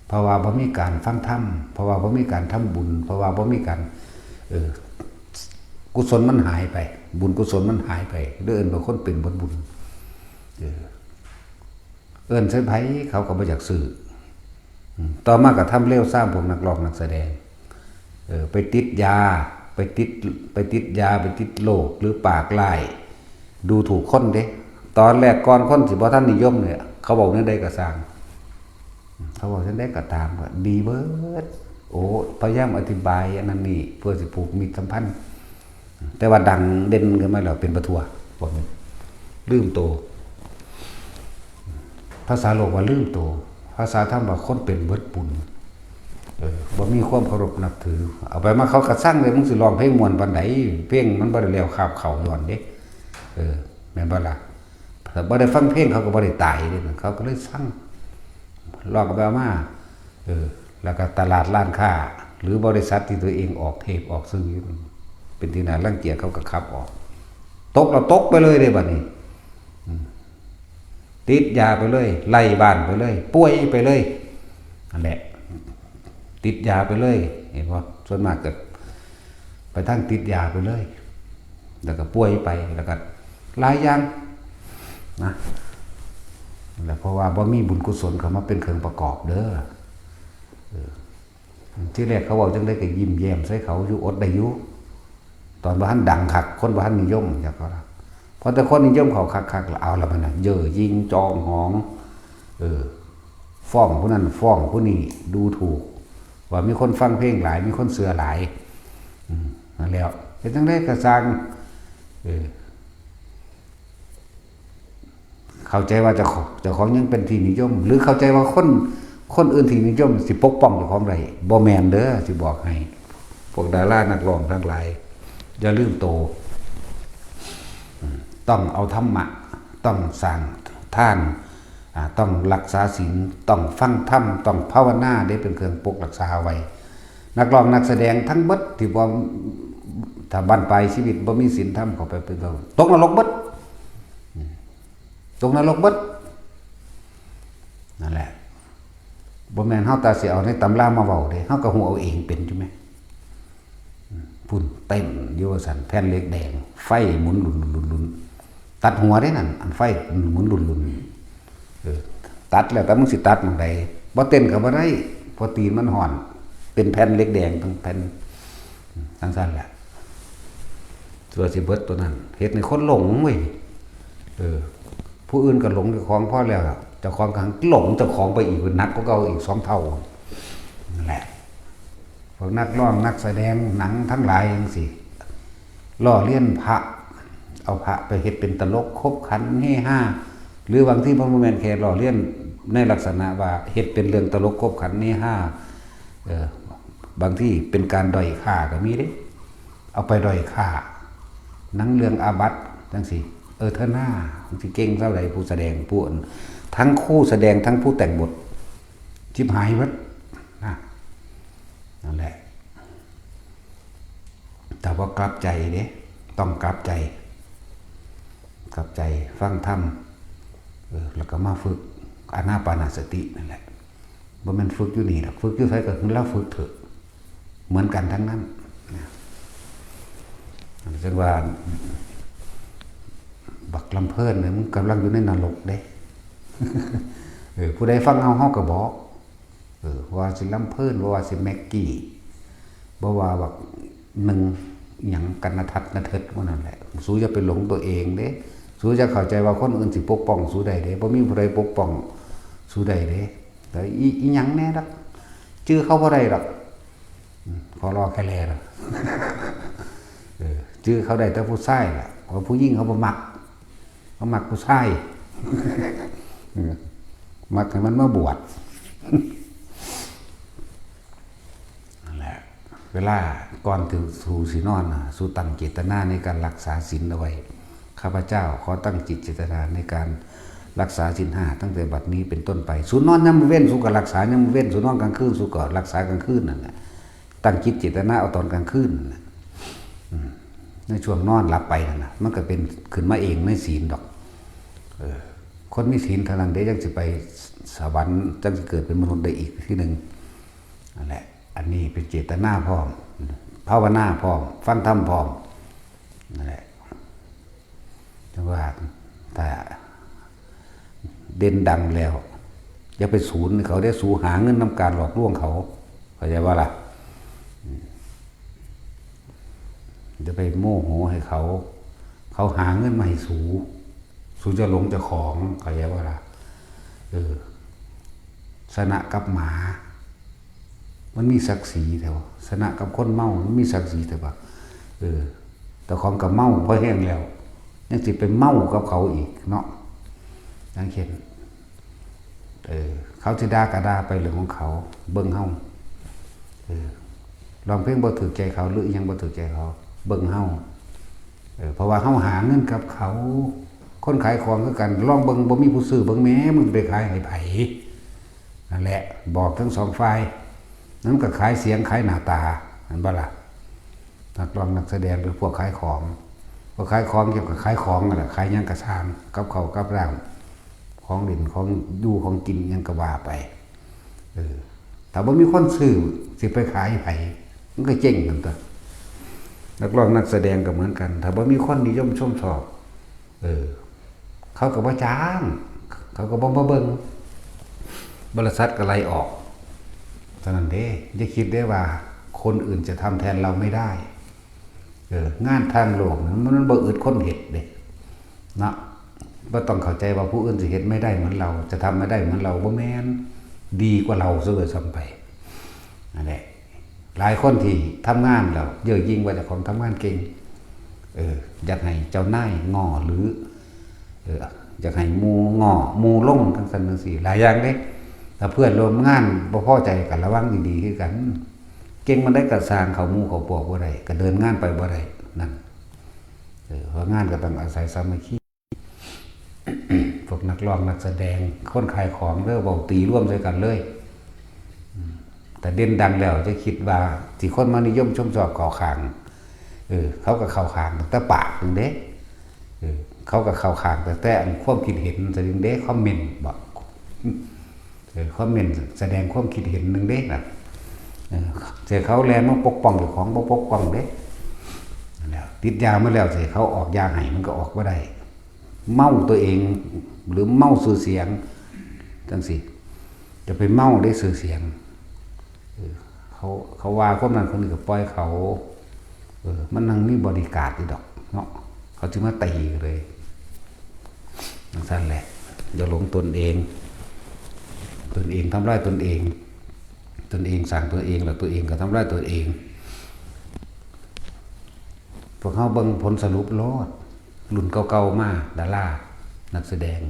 เพราะว่าบ่มีการฟังธรรม เพราะว่าบ่มีการทำบุญ เพราะว่าบ่มีการ เออ กุศลมันหายไป บุญกุศลมันหายไป เด้อ เอิ้นว่าคนเป็นเบิดบุญ เออ เอิ้นใส่ไผเขาก็บ่อยากซื้อ อืม ต่อมาก็ทำเลวทรามพวกนักร้องนักแสดง เออ ไปติดยา ไปติด ไปติดยา ไปติดโรค หรือปากร้าย ดูถูกคนเด้ ตอนแรกก่อนคนสิบ่ทันนิยมเนี่ย เขาเว้าแนวใดก็ซ่าง เขาเว้าจั่งใดก็ตาม ก็ดีเบิด โอ้ พยายามอธิบายอันนั้นนี่ เพื่อสิผูกมิตรสัมพันธ์ แต่ว่าดังเด่นขึ้นมาแล้วเป็นบ่ทั่ว พวกนี้ ลืมโต ภาษาโลกว่าลืมโต ภาษาธรรมว่าคนเป็นเบิดบุญ เออ บ่มีความเคารพนับถือ เอาไปมาเขาก็ซังเลย มึงสิร้องเพลงม่วนปานใด เพลงมันบ่ได้แล้วคาบเขาย้อนเด้ เออ แม่นบ่ล่ะ ถ้าบ่ได้ฟังเพลงเขาก็บ่ได้ตายเด้ เขาก็เลยซัง ร้องเอาไปเอามา เออ แล้วก็ตลาดร้านค้า หรือบริษัทที่ตัวเองออกเทปออกสื่ออยู่ เป็นที่น่ารังเกียจเขาก็ขับออก ตกแล้วตกไปเลยเด้บัดนี้ อืม ติดยาไปเลย ไร้บ้านไปเลย ป่วยไปเลย นั่นแหละ ติดยาไปเลย เห็นบ่ ส่วนมากก็ไปทางติดยาไปเลย แล้วก็ป่วยไป แล้วก็หลายอย่างนะ แล้วเพราะว่าบ่มีบุญกุศลเข้ามาเป็นเครื่องประกอบเด้อ เออ ทีแรกเขาเว้าจั่งใดก็ยิ้มแย้มใส่เขาอยู่ อดได้อยู่ ตอนบ่ทันดังคัก คนบ่ทันนิยม จักว่า พอแต่คนนิยมเขาคักๆ แล้วเอาละมันน่ะ เย่อหยิ่งจองหอง เออ ฟ้องผู้นั้นฟ้องผู้นี้ ดูถูก ว่ามีคนฟังเพลงหลาย มีคนเชื่อหลาย อืม นั่นแหล้ว เฮ็ดจั่งใดก็ซ่าง เออ เข้าใจว่าเจ้าของ เจ้าของยังเป็นที่นิยม หรือเข้าใจว่าคน คนอื่นที่นิยมสิปกป้องเจ้าของได้ บ่แม่นเด้อ สิบอกให้ พวกดารานักร้องทั้งหลาย อย่าลืมโต อืม ต้องเอาธรรมะ ต้องสร้างทาน อ่า ต้องรักษาศีล ต้องฟังธรรม ต้องภาวนา ได้เป็นเครื่องปกรักษาไว้ นักร้องนักแสดงทั้งเบิดที่บ่ ถ้าบั้นปลายชีวิตบ่มีศีลธรรมเข้าไปเป็นต้น ตกนรกเบิด อืม ตกนรกเบิด นั่นแหละ บ่แม่นเฮาแต่สิเอาในตำรามาเว้าเด้ เฮาก็ฮู้เอาเองเป็นอยู่แหม อืม พุ่นเต้นอยู่ว่าซั่น แผ่นเหล็กแดง ไฟหมุนหลุนๆๆๆ ตัดหัวเด้นั่น อันไฟหมุนหลุนๆ เออ ตัดแล้วแต่มึงสิตัดหม่องใด บ่เต้นก็บ่ได้ เพราะตีนมันฮ้อน เป็นแผ่นเหล็กแดงทั้งแผ่น อืม จั่งซั่นแหละ ตัวสิเบิดตัวนั้น เฮ็ดให้คนหลงเว้ย เออ ผู้อื่นก็หลงเจ้าของพอแล้ว เจ้าของก็หลงเจ้าของไปอีก หนักกว่าเก่าอีกสองเท่า นั่นแหละ พวกนักร้องนักแสดงหนังทั้งหลายจั่งซี้ ล้อเลียนพระ เอาพระไปเฮ็ดเป็นตลกขบขันเฮฮา หรือบางทีมันบ่แม่นแค่ล้อเลียนในลักษณะว่าเฮ็ดเป็นเรื่องตลกขบขันเฮฮา เออ บางทีเป็นการด้อยค่าก็มีเด้ เอาไปด้อยค่า หนังเรื่องอาบัติจั่งซี้ เออ เธอหน้า จั่งซี้ เก่งเท่าใดผู้แสดง ผู้อัน ทั้งคู่แสดงทั้งผู้แต่งบท ชิบหายเบิด นะ นั่นแหละ แต่ว่ากลับใจเด้ ต้องกลับใจ กลับใจ ฟังธรรม เออ แล้วก็มาฝึกอานาปานสตินั่นแหละ บ่แม่นฝึกอยู่นี่ดอก ฝึกอยู่ไสก็คือลาวฝึกเถอะ เหมือนกันทั้งนั้น นะ จั่งว่า บักลำเพิ่นเนี่ย มึงกำลังอยู่ในนรกเด้ เออ ผู้ใดฟังเอา เฮาก็บอก เออ ว่าสิลำเพิ่น บ่ว่าสิแม็กกี้ บ่ว่าบักหนึ่งหยังกันนะทัดนะเทิดหมู่นั่นแหละ สูอย่าไปหลงตัวเองเด้ สูอย่าเข้าใจว่าคนอื่นสิปกป้องสูได้เด้ บ่มีผู้ใดปกป้องสูได้เด้ แต่อี อีหยังแน่ดอก จื่อเขาบ่ได้ดอก อืม ขอรอแค่แลดอก เออ จื่อเขาได้แต่ผู้ชายล่ะ เพราะผู้หญิงเขาบ่มัก เขามักผู้ชาย เออ มักให้มันมาบวช นั่นแหละ เวลาก่อนที่สูสินอนน่ะ สูตั้งเจตนาในการรักษาศีลเอาไว้ ข้าพเจ้าขอตั้งจิตเจตนาในการรักษาศีลห้าตั้งแต่บัดนี้เป็นต้นไป สูนอนยามมื้อเว็น สูก็รักษายามมื้อเว็น สูนอนกลางคืน สูก็รักษากลางคืนนั่นแหละ ตั้งจิตเจตนาเอาตอนกลางคืนนั่นแหละ อืม ในช่วงนอนหลับไปนั่นน่ะ มันก็เป็นขึ้นมาเองในศีลดอก เออ คนมีศีลเท่านั้นเด้ จั่งสิไปสวรรค์ จั่งสิเกิดเป็นมนุษย์ได้อีกทีหนึ่ง นั่นแหละ อันนี้เป็นเจตนาพร้อม ภาวนาพร้อม ฟังธรรมพร้อม นั่นแหละ จั่งว่า ถ้า เด่นดังแล้ว อย่าไปสูนเขาได้ สูหาเงินนำการหลอกลวงเขา เข้าใจบ่ล่ะ อืม อย่าไปโมโหให้เขา เขาหาเงินมาให้สู สูจะหลงเจ้าของ เข้าใจบ่ล่ะ เออ ชนะกับหมา มันมีศักดิ์ศรีแท้วะ ชนะกับคนเมา มันมีศักดิ์ศรีแท้วะ เออ เจ้าของก็เมาพอแฮงแล้ว ยังสิไปเมากับเขาอีกเนาะ อย่างเช่น เออ เขาสิด่าก็ด่าไปเรื่องของเขา เบิ่งเฮา เออ ร้องเพลงบ่ถูกใจเขา หรืออิหยังบ่ถูกใจเขา เบิ่งเฮา เออ เพราะว่าเฮาหาเงินกับเขา คนขายของคือกัน ลองเบิ่ง บ่มีผู้ซื้อ เบิ่งแหม มึงสิไปขายให้ไผ นั่นแหละ บอกทั้งสองฝ่าย นั่นก็ขายเสียง ขายหน้าตา เห็นบ่ล่ะ นักร้องนักแสดง หรือพวกขายของ พวกขายของเกี่ยวกับขายของนั่นแหละ ขายหยังก็ซ่าง กับข้าวกับน้ำ ของเล่น ของอยู่ของกิน หยังก็ว่าไป เออ ถ้าบ่มีคนซื้อ สิไปขายให้ไผ มันก็เจ๊งกันตั๊ว นักร้องนักแสดงก็เหมือนกัน ถ้าบ่มีคนนิยมชมชอบ เออ เขาก็บ่จ้าง เขาก็บ่มาเบิ่ง บริษัทก็ไล่ออก เท่านั้นเด้ อย่าคิดเด้ว่าคนอื่นจะทำแทนเราไม่ได้ เออ งานทางโลกนั้นมันบ่อึดคนเฮ็ดเด้ เนาะ บ่ต้องเข้าใจว่าผู้อื่นสิเฮ็ดไม่ได้เหมือนเรา จะทำไม่ได้เหมือนเรา บ่แม่น ดีกว่าเราซะด้วยซ้ำไป นั่นแหละ หลายคนที่ทำงานแล้วเย่อหยิ่งว่าเจ้าของทำงานเก่ง เออ อยากให้เจ้านายง้อ หรือ เออ อยากให้หมู่ง้อ หมู่ลงจั่งซั้นจั่งซี้ หลายอย่างเด้ ถ้าเพื่อนร่วมงานบ่พอใจก็ระวังดีๆคือกัน เก่งปานใดก็ซ่าง เข้าหมู่เข้าพวกบ่ได้ ก็เดินงานไปบ่ได้ นั่น เออ เพราะงานก็ต้องอาศัยสามัคคี พวกนักร้องนักแสดง คนขายของเด้อ เว้าตีรวมใส่กันเลย อืม แต่เด่นดังแล้วจะคิดว่าที่คนมานิยมชมชอบเข้าข้าง เออ เขาก็เข้าข้างตั้งแต่ปากนั่นเด้ เออ เขาก็เข้าข้างตั้งแต่อันความคิดเห็นซะนั่นเด้ คอมเมนต์บอก เออ คอมเมนต์แสดงความคิดเห็นหนึ่งเด้น่ะ เออ แต่เขาแล่นมาปกป้องเจ้าของ บ่ปกป้องเด้ นั่นแหละ ติดยามาแล้ว แต่เขาออกยาให้มันก็ออกบ่ได้ เมาตัวเอง หรือเมาชื่อเสียง จั่งซี้ จะไปเมาได้ชื่อเสียง เออ เขา เขาว่าคนนั้นคนนี้ก็ปล่อยเขา เออ มันยังมีบอดี้การ์ดอยู่ดอกเนาะ เขาสิมาตีเลย จั่งซั้นแหละ อย่าหลงตนเอง ตนเองทำร้ายตนเอง ตนเองสร้างตัวเอง แล้วตัวเองก็ทำร้ายตัวเอง พวกเฮาเบิ่งผลสรุปโลด รุ่นเก่าๆมา ดารา นักแสดง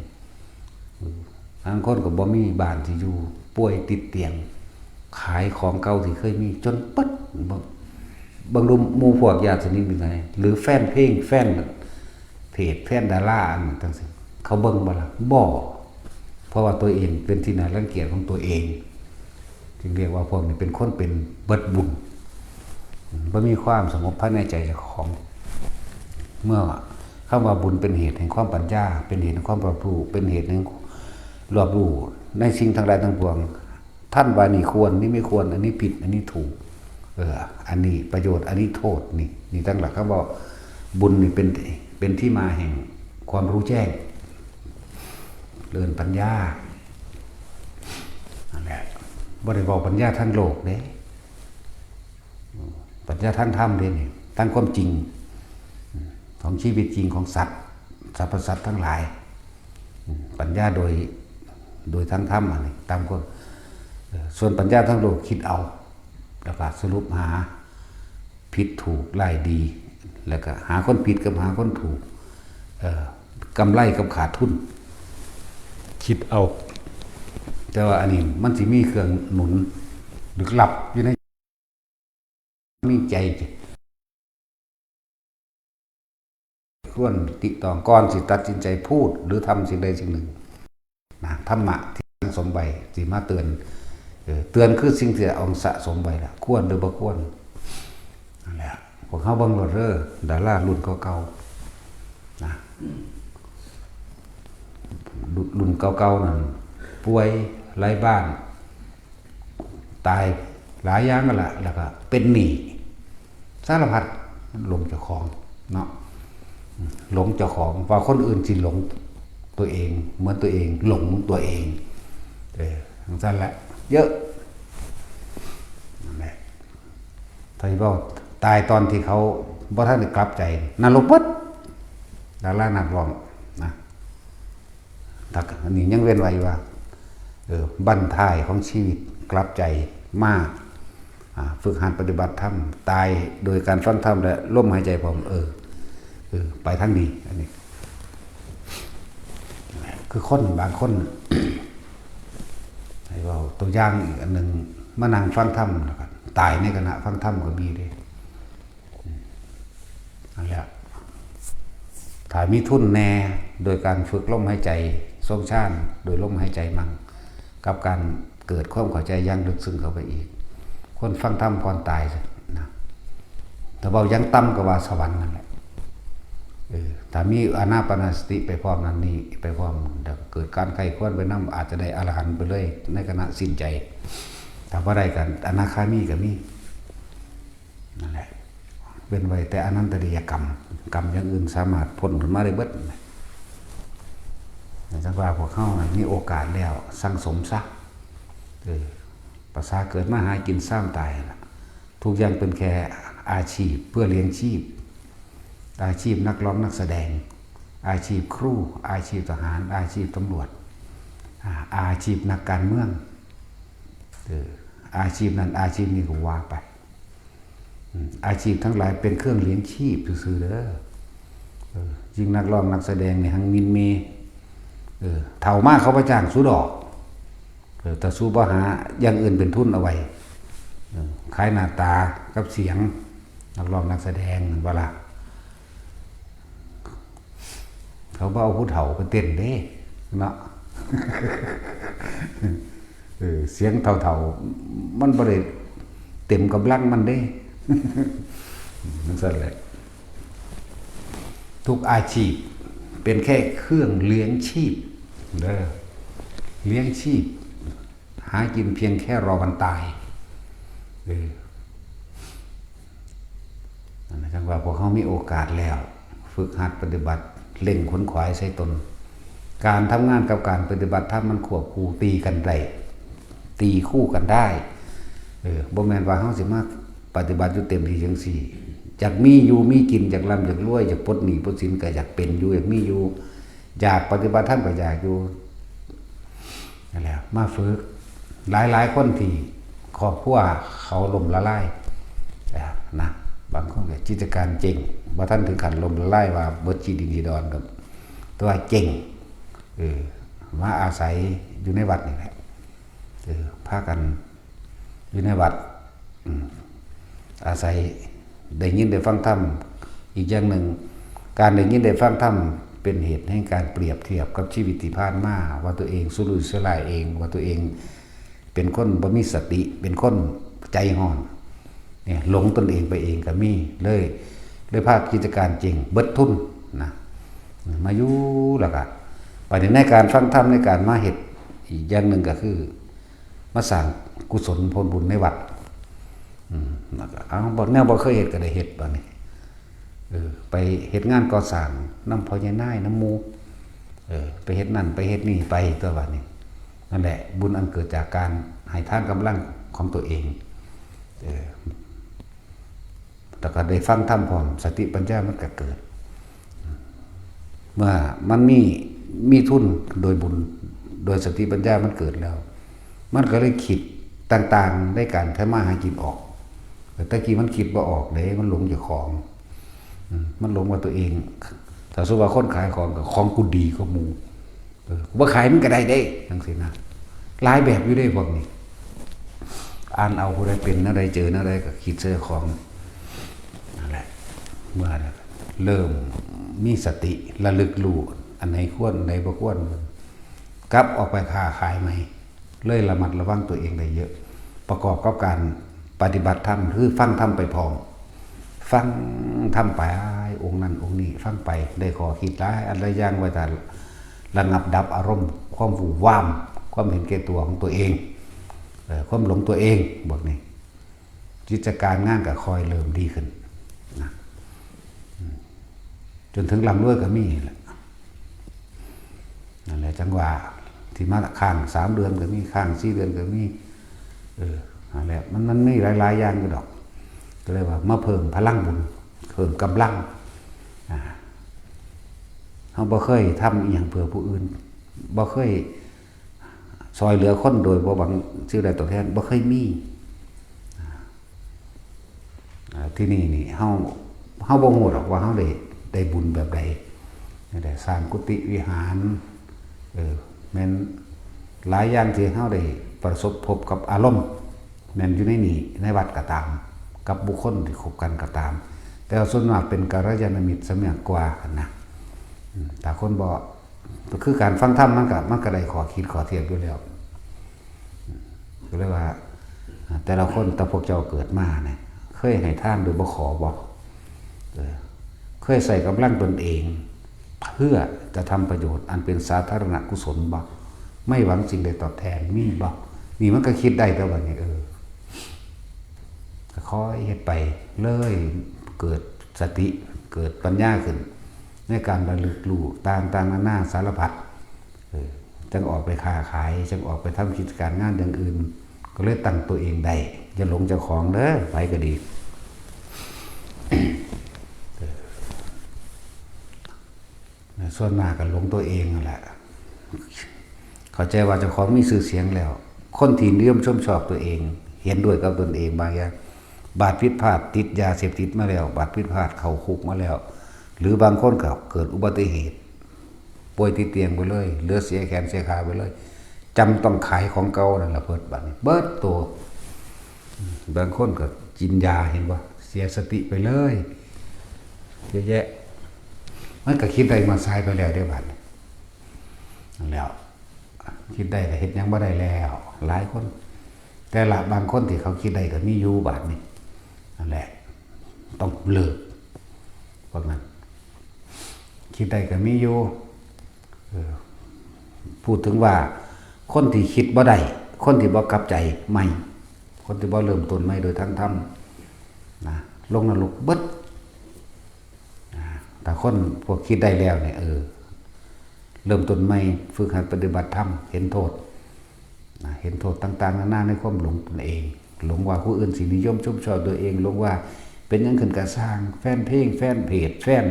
บางคนก็บ่มีบ้านสิอยู่ ป่วยติดเตียง ขายของเก่าที่เคยมีจนเบิด เบิ่ง เบิ่งดูหมู่พวกญาติสนิทมิตรสหาย หรือแฟนเพลง แฟนเพจ แฟนดาราอันนั้นจั่งซี้ เขาเบิ่งบ่ล่ะ บ่ เพราะว่าตัวเองเป็นที่น่ารังเกียจของตัวเอง จึงเรียกว่าพวกนี้เป็นคนเป็นเบิดบุญ บ่มีความสงบภายในใจเจ้าของ เมื่อคำว่าบุญเป็นเหตุแห่งความปัญญา เป็นเหตุแห่งความรอบรู้ เป็นเหตุแห่งรอบรู้ในสิ่งทั้งหลายทั้งปวง ท่านว่านี่ควร นี่ไม่ควร อันนี้ผิด อันนี้ถูก เออ อันนี้ประโยชน์ อันนี้โทษ นี่ นี่ทั้งหลาย คำว่าบุญนี่เป็น เป็นที่มาแห่งความรู้แจ้ง เรื่องปัญญา นั่นแหละ บ่ได้เว้าปัญญาทางโลกเด้ ปัญญาทางธรรมเด้นี่ ทางความจริง ของชีวิตจริงของสัตว์ สรรพสัตว์ทั้งหลาย ปัญญาโดย โดยทางธรรมอันนี้ ตามความ เอ่อ ส่วนปัญญาทางโลกคิดเอา แล้วก็สรุปหา ผิดถูกร้ายดี แล้วก็หาคนผิดกับหาคนถูก เอ่อ กำไรกับขาดทุน คิดเอา แต่ว่าอันนี้มันสิมีเครื่องหนุนลึกลับอยู่ใน มีใจ ควรติตรองก่อนสิตัดสินใจพูดหรือทำสิ่งใดสิ่งหนึ่ง นะ ธรรมะที่สั่งสมไว้สิมาเตือน เออ เตือนคือสิ่งที่เอาสะสมไว้ล่ะ ควรหรือบ่ควร นั่นแหละ พวกเฮาเบิ่งโลดเด้อ ดารารุ่นเก่าๆ นะ รุ่น รุ่นเก่าๆ นั่น ป่วยไร้บ้าน ตายหลายอย่างนั่นแหละ แล้วก็เป็นหนี้ สารพัด มันหลงเจ้าของเนาะ หลงเจ้าของ ว่าคนอื่นสิหลง ตัวเอง เหมือนตัวเองหลงตัวเอง เออจังซั่นแหละ เยอะ นั่นแหละ ถ้าสิเว้าตายตอนที่เขาบ่ทันได้กลับใจ นรกเบิด ดารานักร้องนะ แต่อันนี้ยังเว้นไว้ว่า เออ บั้นท้ายของชีวิตกลับใจมา อ่า ฝึกหัดปฏิบัติธรรม ตายโดยการฟังธรรมและลมหายใจพร้อม เออ เออ ไปทางนี้ อันนี้ คือคนบางคน ให้เว้าตัวอย่างอีกอันหนึ่ง มานั่งฟังธรรมแล้วก็ตายในขณะฟังธรรมก็มีเด้ นั่นแหละ ถ้ามีทุนแน่ โดยการฝึกลมหายใจ ทรงฌาน โดยลมหายใจมั่ง กับการเกิดความเข้าใจอย่างลึกซึ้งเข้าไปอีก คนฟังธรรมก่อนตายนะ ถ้าเว้าอย่างต่ำก็ว่าสวรรค์นั่นแหละ เออ ถ้ามีอานาปานสติไปพร้อมนั่นนี่ ไปพร้อม เดี๋ยวเกิดการใคร่ครวญไปนำ อาจจะได้อรหันต์ไปเลย ในขณะสิ้นใจ ถ้าบ่ได้ก็อนาคามีก็มี นั่นแหละ เว้นไว้แต่อนันตริยกรรม กรรมอย่างอื่นสามารถพ้นขึ้นมาได้เบิด จังว่าพวกเฮานั้นมีโอกาสแล้ว สั่งสมซะ เออ ประสาเกิดมาหากินซ้ำตายล่ะ ทุกอย่างเป็นแค่อาชีพเพื่อเลี้ยงชีพ อาชีพนักร้องนักแสดง อาชีพครู อาชีพทหาร อาชีพตำรวจ อ่า อาชีพนักการเมือง เออ อาชีพนั้นอาชีพนี้ก็ว่าไป อืม อาชีพทั้งหลายเป็นเครื่องเลี้ยงชีพซื่อๆเด้อ เออ ยิ่งนักร้องนักแสดงนี่หังหมิ่นเหม่ เออ เฒ่ามาเขาบ่จ้างสูดอก เออ ถ้าสูบ่หาอย่างอื่นเป็นทุนเอาไว้ เออ ขายหน้าตากับเสียง นักร้องนักแสดงแม่นบ่ล่ะ เขาบ่เอาผู้เฒ่าไปเต้นเด้ เนาะ เออ เสียงเฒ่าๆ มันบ่ได้เต็มกำลังมันเด้ จังซั่นแหละ ทุกอาชีพเป็นแค่เครื่องเลี้ยงชีพเด้อ เลี้ยงชีพ หากินเพียงแค่รอวันตาย เออ นั่นนะ จังว่าพวกเฮามีโอกาสแล้ว ฝึกหัดปฏิบัติ เร่งขวนขวายใส่ตน การทำงานกับการปฏิบัติธรรมมันควบคู่ตีกันได้ ตีคู่กันได้ เออ บ่แม่นว่าเฮาสิมาปฏิบัติอยู่เต็มที่จังซี่ อยากมีอยู่มีกิน อยากร่ำอยากรวย อยากปลดหนี้ปลดสินก็อยากเป็นอยู่ อยากมีอยู่ อยากปฏิบัติธรรมก็อยากอยู่ นั่นแหละ มาฝึก หลายๆคนที่ครอบครัวเขาล่มละลาย นะ บางคนก็กิจการเจ๊ง บ่ทันถึงขั้นล่มละลายว่าเบิดขี้ดินขี้ดอนดอก แต่ว่าเจ๊ง เออ มาอาศัยอยู่ในวัดนี่แหละ เออ พากันอยู่ในวัด อืม อาศัยได้ยินได้ฟังธรรม อีกอย่างหนึ่ง การได้ยินได้ฟังธรรมเป็นเหตุแห่งการเปรียบเทียบกับชีวิตที่ผ่านมา ว่าตัวเองสุรุ่ยสุร่ายเอง ว่าตัวเองเป็นคนบ่มีสติ เป็นคนใจฮ้อน เนี่ย หลงตนเองไปเองก็มี เลย เลยพากิจการเจ๊งเบิดทุนนะ มาอยู่แล้วก็ บัดนี้ในการฟังธรรม ในการมาเฮ็ด อีกอย่างหนึ่งก็คือ มาสร้างกุศลผลบุญในวัด อืม แล้วก็ เอา บ่ แนวบ่เคยเฮ็ดก็ได้เฮ็ดบัดนี้ เออ ไปเฮ็ดงานก่อสร้างนำพ่อใหญ่นายนำหมู่ เออ ไปเฮ็ดนั่นไปเฮ็ดนี่ไปตัวบัดนี้ นั่นแหละ บุญอันเกิดจากการให้ทานกำลังของตัวเอง เออ แล้วก็ได้ฟังธรรมพร้อม สติปัญญามันก็เกิด เมื่อมันมี มีทุนโดยบุญ โดยสติปัญญามันเกิดแล้ว มันก็เลยคิดต่างๆ ในการทำมาหากินออก แต่ตะกี้มันคิดบ่ออกเด้ มันหลงเจ้าของ อืม มันหลงว่าตัวเอง ถ้าสมมุติว่าคนขายของก็ "ของกูดีกว่าหมู่ เออ กูบ่ขายมันก็ได้เด้" จังซี่นะ หลายแบบอยู่เด้พวกนี้ อ่านเอา ผู้ใดเป็นแนวใด เจอแนวใดก็คิดใส่ของ นั่นแหละ เมื่อเริ่มมีสติระลึกรู้ อันไหนควร อันไหนบ่ควร กลับออกไปค้าขายใหม่ เลยระมัดระวังตัวเองได้เยอะ ประกอบกับการปฏิบัติธรรม คือฟังธรรมไปพร้อม ฟังธรรมไป องค์นั้นองค์นี้ ฟังไป ได้ข้อคิดหลายอันหลายอย่าง ไว้ถ้าระงับดับอารมณ์ ความวู่วาม ความเห็นแก่ตัวของตัวเอง เอ่อ ความหลงตัวเอง พวกนี้ กิจการงานก็ค่อยเริ่มดีขึ้นนะ อืม จนถึงร่ำรวยก็มีแหละ จั่งว่าที่มาค้างสามเดือนก็มี ค้างสี่เดือนก็มี เออ นั่นแหละ มัน มันมีหลายๆอย่างอยู่ดอก ก็เลยว่ามาเพิ่มพลังบุญ เพิ่มกำลัง อ่า เฮาบ่เคยทำอีหยังเพื่อผู้อื่น บ่เคยซอยเหลือคนโดยบ่หวังสิ่งใดตอบแทน บ่เคยมี อ่า ที่นี่นี่ เฮา เฮาบ่ฮู้ดอกว่าเฮาได้ ได้บุญแบบใด ได้สร้างกุฏิวิหาร เออ แม่นหลายอย่างที่เฮาได้ประสบพบกับอารมณ์ แม่นอยู่ในนี่ ในวัดก็ตาม กับบุคคลที่คบกันก็ตาม แต่ว่าส่วนมากเป็นกัลยาณมิตรซะมากกว่าหั้นนะ อืม ถ้าคนบ่ ก็คือการฟังธรรมมันก็ มันก็ได้ข้อคิดข้อเทียบอยู่แล้ว ก็เลยว่า อ่า แต่ละคน แต่พวกเจ้าเกิดมาเนี่ย เคยให้ทานโดยบ่ขอบ่ เออ เคยใส่กำลังตนเอง เพื่อจะทำประโยชน์อันเป็นสาธารณกุศลบ่ ไม่หวังสิ่งใดตอบแทน มีบ่ นี่มันก็คิดได้แต่ว่านี่ เออ ก็ค่อยเฮ็ดไปเลย เกิดสติ เกิดปัญญาขึ้น ในการระลึกรู้ต่างๆนานาสารพัด เออ จั่งออกไปค้าขาย จั่งออกไปทำกิจการงานอย่างอื่น ก็เลยตั้งตัวเองได้ อย่าหลงเจ้าของเด้อ ไผก็ดี ส่วนมากก็หลงตัวเองนั่นแหละ เข้าใจว่าเจ้าของมีชื่อเสียงแล้ว คนที่นิยมชมชอบตัวเอง เห็นด้วยกับตนเองบางอย่าง บาดผิดพลาดติดยาเสพติดมาแล้ว บาดผิดพลาดเข้าคุกมาแล้ว หรือบางคนก็เกิดอุบัติเหตุ ป่วยติดเตียงไปเลย เหลือเสียแขนเสียขาไปเลย จำต้องขายของเก่านั่นล่ะเบิดบัดนี้ เบิดตัว บางคนก็กินยา เห็นบ่ เสียสติไปเลย เยอะแยะ มันก็คิดได้มาสายไปแล้วเด้บัดนี้ นั่นแหล้ว คิดได้ก็เฮ็ดหยังบ่ได้แล้ว หลายคน แต่ละบางคนที่เขาคิดได้ก็มีอยู่บัดนี้ นั่นแหละ ต้องเลิก พวกนั้น คิดได้ก็มีอยู่ เออ พูดถึงว่าคนที่คิดบ่ได้ คนที่บ่กลับใจใหม่ คนที่บ่เริ่มต้นใหม่โดยทางธรรมนะ ลงนรกเบิด อ่า แต่คนพวกคิดได้แล้วเนี่ย เออ เริ่มต้นใหม่ ฝึกหัดปฏิบัติธรรม เห็นโทษนะ เห็นโทษต่างๆนานาในความหลงตนเอง หลงว่าผู้อื่นสินิยมชมชอบตัวเอง หลงว่าเป็นหยังขึ้นกะซ่าง แฟนเพลง แฟนเพจ แฟน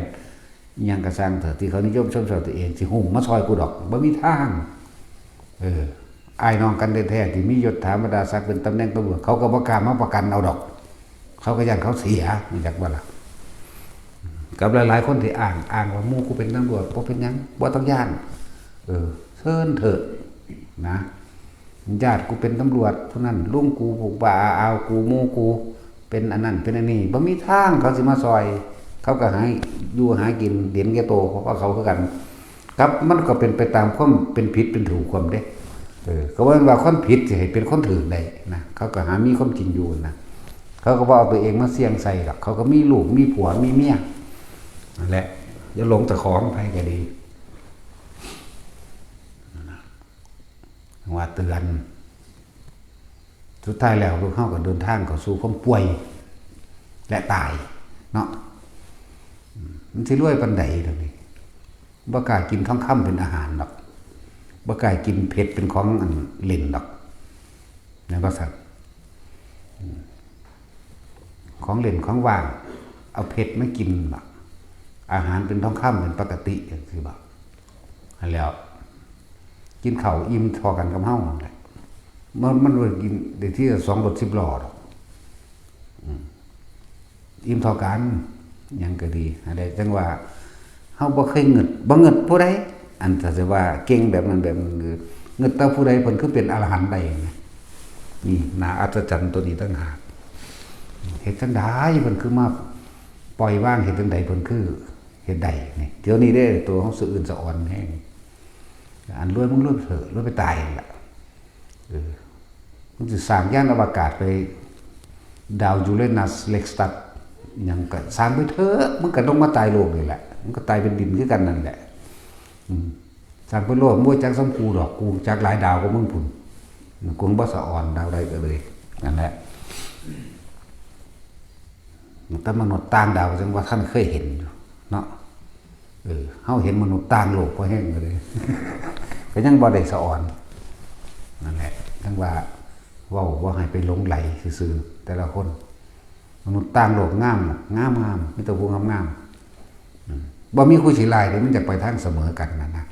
อิหยังกะซ่างเถอะ ที่เขานิยมชมชอบตัวเอง สิฮุ่มมาซอยกูดอก บ่มีทาง เออ อ้ายน้องกันแท้ๆ ที่มียศถาบรรดาศักดิ์เป็นตำแหน่งตำรวจ เขาก็บ่กล้ามาประกันเอาดอก เขาก็ย้านเขาเสีย รู้จักบ่ล่ะ กับหลายๆคนที่อ้าง อ้างว่าหมู่กูเป็นตำรวจ บ่เป็นหยัง บ่ต้องย้าน เออ เชิญเถอะ นะ ญาติกูเป็นตำรวจ ผู้นั้นลุงกู ปู่ป้าอาอาวกู หมู่กู เป็นอันนั้น เป็นอันนี้ บ่มีทางเขาสิมาซอย เขาก็หาอยู่หากิน เห็นแก่โตของเขาคือกัน ครับ มันก็เป็นไปตามความเป็นผิดเป็นถูกความเด้ เออ ก็ว่าว่าคนผิดสิให้เป็นคนถูกได้นะ เขาก็หามีความจริงอยู่นะ เขาก็บ่เอาตัวเองมาเสี่ยงใส่ดอก เขาก็มีลูก มีผัว มีเมีย นั่นแหละ อย่าหลงเจ้าของ ไผก็ดี ว่าเตือน สุดท้ายแล้วพวกเฮาก็เดินทางเข้าสู่ความป่วย และตาย เนาะ อืม มันสิรวยปานใดเดี๋ยวนี้ บ่กล้ากินทองคำเป็นอาหารดอก บ่กล้ากินเพชรเป็นของอันเล่นดอก แม่นบ่ซั่น อืม ของเล่นของว่าง เอาเพชรมากินบ่ อาหารเป็นทองคำเป็นปกติจั่งซี้บ่ อันแล้ว กินข้าวอิ่มเท่ากันกับเฮานั่นแหละ มัน มันบ่ได้กินได้ทีละสองรถสิบล้อดอก อืม อิ่มเท่ากัน หยังก็ดี อันใดจั่งว่า เฮาบ่เคยงึด บ่งึดผู้ใด อันถ้าสิว่าเก่งแบบนั้นแบบนี้ งึดแต่ผู้ใดเพิ่นคือเป็นอรหันต์ได้นะ นี่ น่าอัศจรรย์ตัวนี้ต่างหาก เฮ็ดจั่งใดเพิ่นคือมาปล่อยวาง เฮ็ดจั่งใดเพิ่นคือเฮ็ดได้นี่ เดี๋ยวนี้เด้ ตัวเฮาสะอื้นสะออนแฮง อันรวยมึงรวยไปเถอะ รวยไปตายนั่นแหละ เออ มึงสิสร้างยานอวกาศไปดาวยูเรนัส เล็กสตัด หยังก็สร้างไปเถอะ มึงก็ต้องมาตายโลกนี่แหละ มึงก็ตายเป็นดินคือกันนั่นแหละ อืม สร้างไปโลด มึงบ่จักส่ำกูดอก กูจักหลายดาวกว่ามึงพุ้น กูบ่สะออนดาวใดก็เลย นั่นแหละ แต่มนุษย์ต่างดาวจั่งว่าทันเคยเห็นอยู่ เนาะ เออ เฮาเห็นมนุษย์ต่างโลกพอแฮงเลย ก็ยังบ่ได้สะออน นั่นแหละ ทั้งว่าเว้าบ่ให้ไปหลงไหลซื่อๆ แต่ละคน มนุษย์ต่างโลกงาม งามๆ มีแต่ผู้งามๆ อืม บ่มีผู้ขี้ร้ายเด้ มันจะไปทางเสมอกันนั่นนะ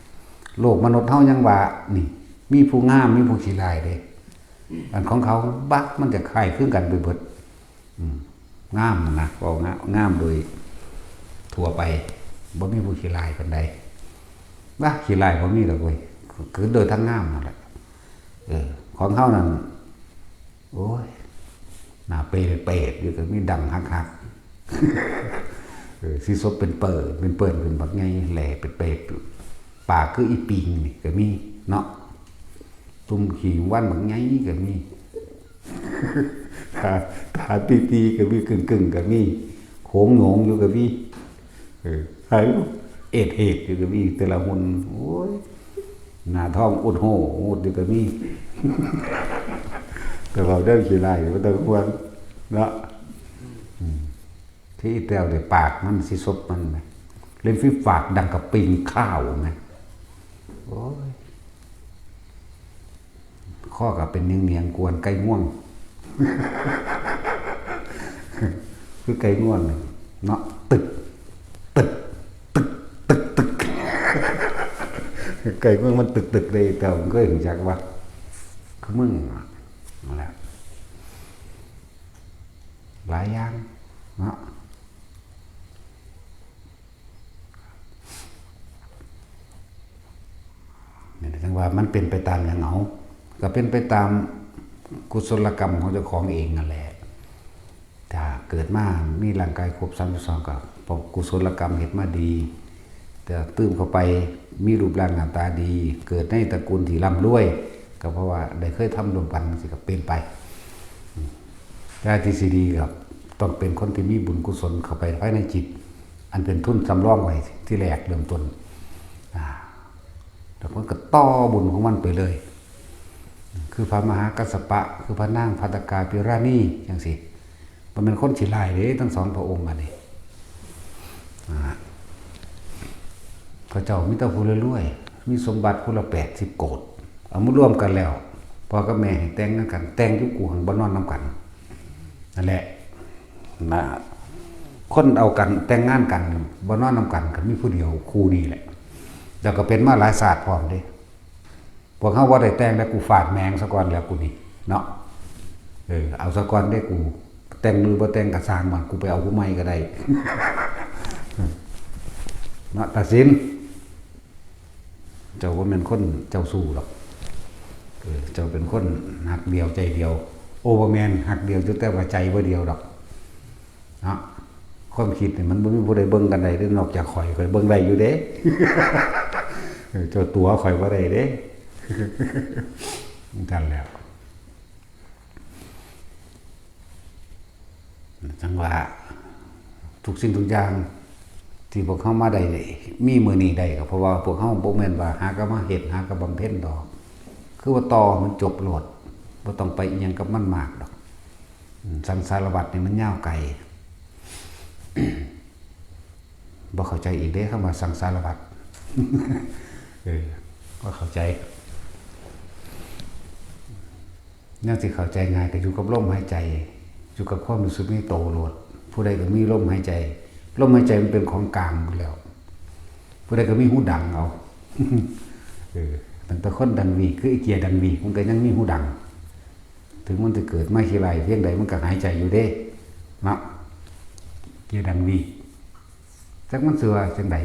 โลกมนุษย์เฮายังว่า นี่ มีผู้งาม มีผู้ขี้ร้ายเด้ อันของเขาบัก มันจะคล้ายคลึงกันไปเบิด อืม งามนะ เว้างาม งามโดยทั่วไป บ่มีผู้ขี้ร้ายปานใด ว่าขี้ร้ายบ่มีดอกเว้ย คือโดยทั้งงามนั่นแหละ เออ ของเฮานั่น โอ้ย หน้าเปรตๆ อยู่ก็มี ดั้งหักๆ เออ สิสบเป็นเปิด เป็นเปิด เป็นบักใหญ่ แหล่เป็นเปรต ปากคืออีปิงนี่ก็มีเนาะ ตุ่มขี้วันบักใหญ่ก็มี ตา ตาตีๆ ก็มี กึ่งๆ ก็มี โขงโหนงอยู่ก็มี เออ ไอ้เอดเอดอยู่ก็มี แต่ละคน โอ้ย หน้าท้องอุดโหดอยู่ก็มี แต่เว้าเรื่องขี้ร้ายบ่ต้องห่วงเนาะ อืม ที่แต้วได้ปากมันสิสบมันนะ เล่นฟีปากดังกับปิงข้าวนะ โอ้ย ข้อก็เป็นเนียงๆ กวนไก่ง่วง คือไก่ง่วงนี่เนาะ ตึก ตึก ตึก ตึก ตึก ไก่ง่วงมันตึก ตึกเลย แต่ผมก็เห็นจักว่า คือมึงอะ นั่นแหละ หลายอย่างเนาะ นี่จั่งว่ามันเป็นไปตามหยัง เอา ก็เป็นไปตามกุศลกรรมของเจ้าของเองนั่นแหละ ถ้าเกิดมามีร่างกายครบสามสิบสอง ก็เพราะกุศลกรรมเฮ็ดมาดี แต่ตื่มเข้าไปมีรูปร่างหน้าตาดี เกิดในตระกูลที่ร่ำรวย ก็เพราะว่าได้เคยทำร่วมกัน สิก็เป็นไป แต่ที่สิดีก็ต้องเป็นคนที่มีบุญกุศลเข้าไปภายในจิต อันเป็นทุนสำรองไว้ที่แรกเริ่มต้น อ่า แล้วมันก็ต่อบุญของมันไปเลย คือพระมหากัสสปะ คือพระนางภัททกาภิราณี จั่งซี้ มันเป็นคนขี้ร้ายเด้ ทั้งสองพระองค์อันนี้ อ่า เขาเจ้ามีแต่ผู้รวยๆ มีสมบัติผู้ละแปดสิบโกฏ เอามารวมกันแล้ว พ่อกับแม่ให้แต่งงานกัน แต่งอยู่กูหังบ่นอนนำกัน นั่นแหละ นะ คนเอากันแต่งงานกัน บ่นอนนำกัน ก็มีผู้เดียวคู่นี้แหละ แล้วก็เป็นมาหลายชาติพร้อมเด้ พวกเฮาบ่ได้แต่งแล้ว กูฟาดแม่งซะก่อนแล้วกูนี่ เนาะ เออ เอาซะก่อนเด้กู แต่งหรือบ่แต่งก็ซ่างมัน กูไปเอาผู้ใหม่ก็ได้ เนาะ ตาสิน เจ้าบ่แม่นคนเจ้าชู้ดอก เออ เจ้าเป็นคนฮักเดียวใจเดียว โอ้ บ่แม่น ฮักเดียวอยู่แต่ว่าใจบ่เดียวดอก เนาะ ความคิดนี่มันบ่มีผู้ใดเบิ่งกันได้เด้ นอกจากข้อย ข้อยเบิ่งได้อยู่เด้ เออ เจ้าตั๋วข้อยบ่ได้เด้ จั่งซั้นแหล้ว จั่งว่า ทุกสิ่งทุกอย่างที่พวกเฮามาได้ มีมื้อนี้ได้ ก็เพราะว่าพวกเฮาบ่แม่นว่าหาก็มาเฮ็ด หาก็บำเพ็ญดอก คือว่าต่อมันจบโลด บ่ต้องไปอิหยังกับมันมากดอก อืม สังสารวัฏนี่มันยาวไกล บ่เข้าใจอีกเด้ คำว่าสังสารวัฏ เออ บ่เข้าใจ แนวที่เข้าใจง่ายก็อยู่กับลมหายใจ อยู่กับความรู้สึกในโตโลด ผู้ใดก็มีลมหายใจ ลมหายใจมันเป็นของกลางอยู่แล้ว ผู้ใดก็มีหูดังเอา เออ ตั้งแต่คนดังหวีก คือไอ้เกียร์ดังหวีก มันก็ยังมีหูดัง ถึงมันจะเกิดมาขี้ร้ายเพียงใด มันก็หายใจอยู่เด้ เนาะ เกียร์ดังหวีก จักมันสิว่าจั่งใด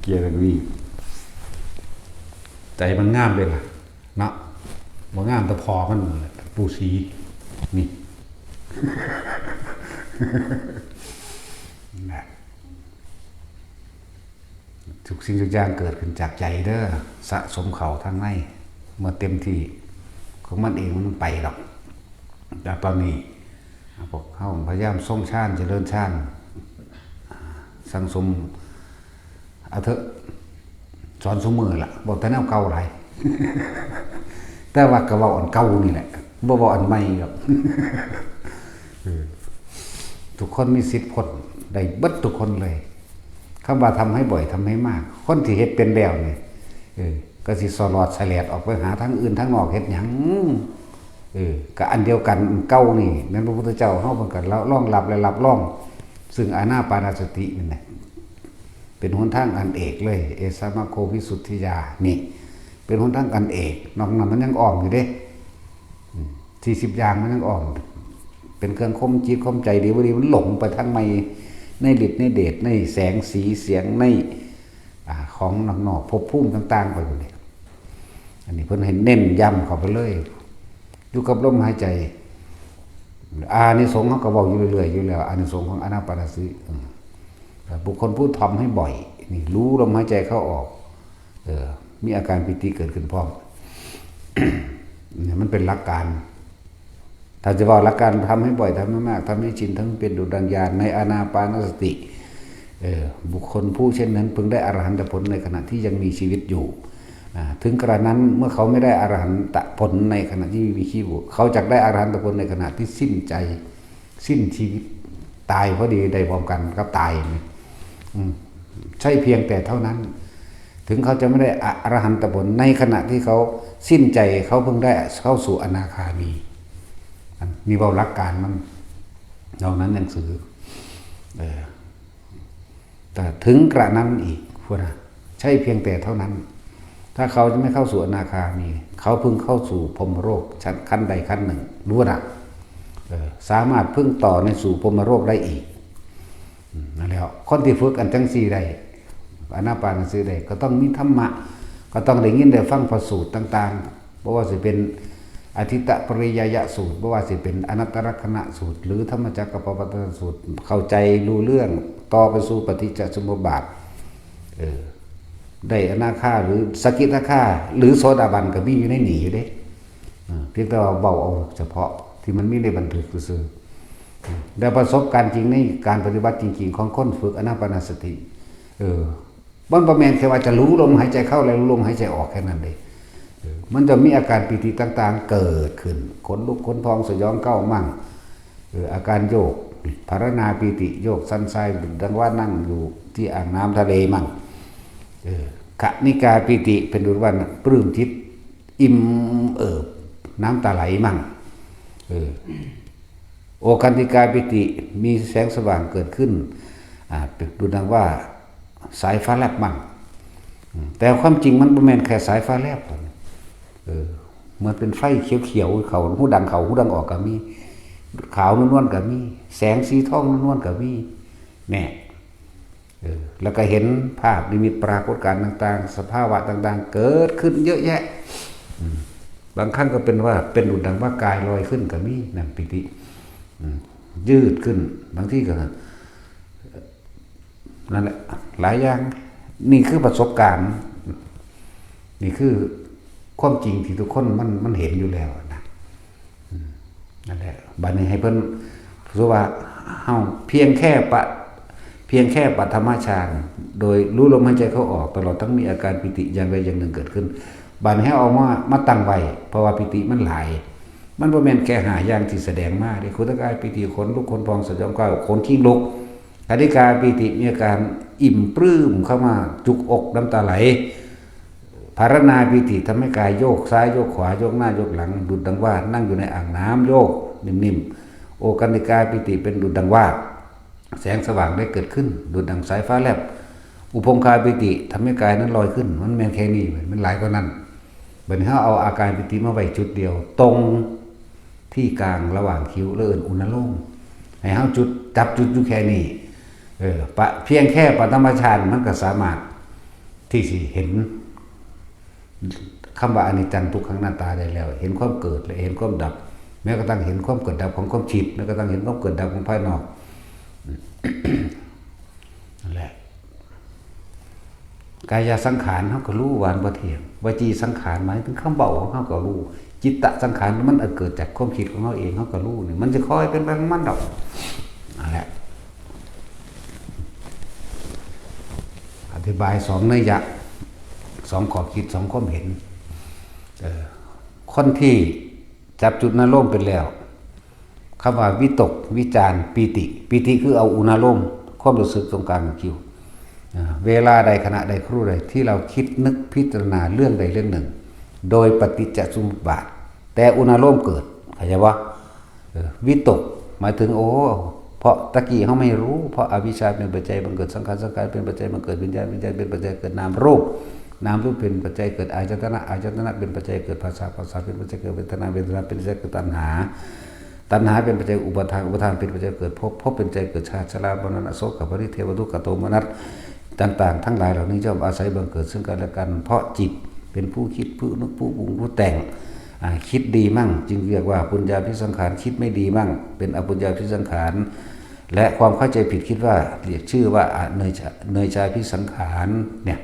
เกียร์ดังหวีก ใจมันงามเด้ล่ะ เนาะ บ่งามแต่พ่อมันนั่นแหละ ปู่ศรี นี่ นะ ทุกสิ่งทุกอย่างเกิดขึ้นจากใจเด้อ สะสมเข้าทางใน เมื่อเต็มที่ของมันเองมันไปดอก แต่ตอนนี้ พวกเฮาพยายามทรงฌาน เจริญฌาน สั่งสม เอาเถอะ สอนซุมื้อล่ะ เว้าแต่แนวเก่าหลาย แต่ว่าก็เว้าอันเก่านี่แหละ บ่เว้าอันใหม่ดอก เออ ทุกคนมีสิทธิ์พ้นได้เบิดทุกคนเลย คำว่าทำให้บ่อย ทำให้มาก คนที่เฮ็ดเป็นแล้วนี่ เออ ก็สิสลอดสะแหลดออกไปหาทางอื่นทางนอกเฮ็ดหยัง เออ ก็อันเดียวกัน อันเก่านี่ แม่นพระพุทธเจ้าเฮาเพิ่นก็รองรับและรับรอง ซึ่งอานาปานสตินี่แหละ เป็นหนทางอันเอกเลย เอสะมะโควิสุทธิยา นี่ เป็นหนทางอันเอก นอกนั้นมันยังอ้อมอยู่เด้ อืม สี่สิบอย่างมันยังอ้อม เป็นเครื่องข่มจิตข่มใจดีบ่ดี มันหลงไปทางใน ในฤทธิ์ในเดช ในแสงสีเสียง ใน อ่า ของนอกๆ ภพภูมิต่างๆ ไปหมดเลย อันนี้เพิ่นให้เน้นย้ำเข้าไปเลย อยู่กับลมหายใจ อานิสงส์เฮาก็เว้าอยู่เรื่อยๆ อยู่แล้ว อานิสงส์ของอานาปานสติ อืม บุคคลผู้ทำให้บ่อย นี่ รู้ลมหายใจเข้าออก เออ มีอาการปีติเกิดขึ้นพร้อม เนี่ย มันเป็นหลักการ ถ้าจะเว้าหลักการ ทำให้บ่อย ทำให้มาก ทำให้ชิน ทำให้เป็นดุจดังญาณในอานาปานสติ เออ บุคคลผู้เช่นนั้นพึงได้อรหันตผลในขณะที่ยังมีชีวิตอยู่ อ่า ถึงกระนั้นเมื่อเขาไม่ได้อรหันตผลในขณะที่มีชีวิตอยู่ เขาจักได้อรหันตผลในขณะที่สิ้นใจ สิ้นชีวิต ตายพอดี ได้พร้อมกันกับตายนี่ อืม ใช่เพียงแต่เท่านั้น ถึงเขาจะไม่ได้อรหันตผลในขณะที่เขาสิ้นใจ เขาเพิ่งได้เข้าสู่อนาคามี อันนี้เว้าหลักการมัน นอกนั้นหนังสือ เออ แต่ถึงกระนั้นอีก พุ้นนะ ใช่เพียงแต่เท่านั้น ถ้าเขาจะไม่เข้าสู่อนาคามี เขาเพิ่งเข้าสู่พรหมโลกชั้น ขั้นใดขั้นหนึ่ง พุ้นนะ เออ สามารถเพิ่งต่อในสู่พรหมโลกได้อีก อืม นั่นแหละ คนที่ฝึกอันจังซี่ได้ อานาปานสติได้ ก็ต้องมีธรรมะ ก็ต้องได้ยินได้ฟังพระสูตรต่างๆ บ่ว่าสิเป็นอทิตตปริยายสูตร บ่ว่าสิเป็นอนัตตลักษณสูตร หรือธรรมจักรกัปปวัตตนสูตร เข้าใจรู้เรื่อง ต่อไปสู่ปฏิจจสมุปบาท เออ ได้อนาคาหรือสกิทาคา หรือโสดาบันก็มีอยู่ในนี่อยู่เด้ เออ เพียงแต่ว่าเว้าเอาเฉพาะที่มันมีในบันทึกซื่อๆ เออ แต่ประสบการณ์จริงในการปฏิบัติจริงๆ ของคนฝึกอานาปานสติ เออ มันบ่แม่นแค่ว่าจะรู้ลมหายใจเข้าและรู้ลมหายใจออกแค่นั้นเด้ เออ มันจะมีอาการปีติต่างๆ เกิดขึ้น ขนลุกขนพองสยองเกล้ามั่ง เออ อาการโยก ภารณาปีติ โยกสั่นสาย ดังว่านั่งอยู่ที่อ่างน้ำทะเลมั่ง เออ คณิกาปีติ เป็นดุจว่าปลื้มจิต อิ่มเอิบ น้ำตาไหลมั่ง เออ โอคันติกาปีติ มีแสงสว่างเกิดขึ้น อ่า เป็นดุจดังว่าสายฟ้าแลบมั่ง อืม แต่ความจริงมันบ่แม่นแค่สายฟ้าแลบ เออ เหมือนเป็นไฟเขียวๆ เขาหูดังเขาหูดังออกก็มี ขาวนวลๆ ก็มี แสงสีทองนวลๆ ก็มี แน่ เออ แล้วก็เห็นภาพนิมิตปรากฏการณ์ต่างๆ สภาวะต่างๆ เกิดขึ้นเยอะแยะ อืม บางครั้งก็เป็นว่าเป็นดุจดังว่ากายลอยขึ้นก็มี นั่นปีติ อืม ยืดขึ้น บางทีก็ นั่นแหละ หลายอย่าง นี่คือประสบการณ์ นี่คือความจริงที่ทุกคนมัน มันเห็นอยู่แล้วนะ อืม นั่นแหละ บัดนี้ให้เพิ่น สมมุติว่าเฮาเพียงแค่ปะ เพียงแค่ปฐมฌาน โดยรู้ลมหายใจเข้าออก ตลอดทั้งมีอาการปีติอย่างใดอย่างหนึ่งเกิดขึ้น บัดนี้ให้เอามา มาตั้งไว้ เพราะว่าปีติมันหลาย มันบ่แม่นแค่ห้าอย่างที่แสดงมาเด้ ขนตากายปีติ ขนลุกขนพองสยองกล้าว ขนคิงลุก คณิกาปีติ มีอาการอิ่มปลื้มเข้ามาจุกอกน้ำตาไหล ภารณาปีติ ทำให้กายโยกซ้ายโยกขวา โยกหน้าโยกหลัง ดุจดังว่านั่งอยู่ในอ่างน้ำโยกนิ่มๆ โอคันติกาปีติ เป็นดุจดังว่าแสงสว่างได้เกิดขึ้น ดุจดังสายฟ้าแลบ อุพงคาปีติ ทำให้กายนั้นลอยขึ้น มันแม่นแค่นี้ มันหลายกว่านั้น บัดนี้เฮาเอาอาการปีติมาไว้จุดเดียว ตรงที่กลางระหว่างคิ้ว แล้วเอิ้นอุณาโลม ให้เฮาจุด จับจุดอยู่แค่นี้ เออ ปะ เพียงแค่ปฐมฌานมันก็สามารถที่สิเห็นคำว่าอนิจจังทุกขังอนัตตาได้แล้ว เห็นความเกิดและเห็นความดับ แม้กระทั่งเห็นความเกิดดับของความคิด แม้กระทั่งเห็นความเกิดดับของภายนอก นั่นแหละ กายสังขารเฮาก็รู้ว่ามันบ่เที่ยง วจีสังขารหมายถึงคำเว้าของเฮาก็รู้ จิตตสังขารมันเกิดจากความคิดของเฮาเอง เฮาก็รู้นี่ มันจะคอยเป็นไปของมันดอก นั่นแหละ อธิบายสองนัยยะ สองข้อคิด สองความเห็น เอ่อ คนที่จับจุดนั้นลงเป็นแล้ว คำว่าวิตก วิจาร ปีติ ปีติคือเอาอุณาโลม ความรู้สึกตรงกลางของคิ้ว อ่าเวลาใดขณะใดครู่ใดที่เราคิดนึกพิจารณาเรื่องใดเรื่องหนึ่ง โดยปฏิจจสมุปบาท แต่อุณาโลมเกิด เข้าใจปะเออวิตกหมายถึงโอ้เพราะตะกี้เขาไม่รู้ เพราะอวิชชาเป็นปัจจัยบังเกิดสังขาร สังขารเป็นปัจจัยบังเกิดวิญญาณ วิญญาณเป็นปัจจัยเกิดนามรูป นามรูปเป็นปัจจัยเกิดอายตนะ อายตนะเป็นปัจจัยเกิดผัสสะ ผัสสะเป็นปัจจัยเกิดเวทนา เวทนาเป็นปัจจัยเกิดตัณหา ตัณหาเป็นปัจจัยอุปาทาน อุปาทานเป็นปัจจัยเกิดภพ ภพเป็นปัจจัยเกิดชาติชรามรณะโสกปริเทวทุกขโทมนัสต่างๆ ทั้งหลายเหล่านี้ย่อมอาศัยบังเกิดซึ่งกันและกัน เพราะจิตเป็นผู้คิดผู้นึกผู้ปรุงผู้แต่งอ่าคิดดีมั่ง จึงเรียกว่าปุญญาภิสังขาร คิดไม่ดีมั่ง เป็นอปุญญาภิสังขาร และความเข้าใจผิดคิดว่าเรียกชื่อว่าอเนยชาเนยชาภิสังขารเนี่ย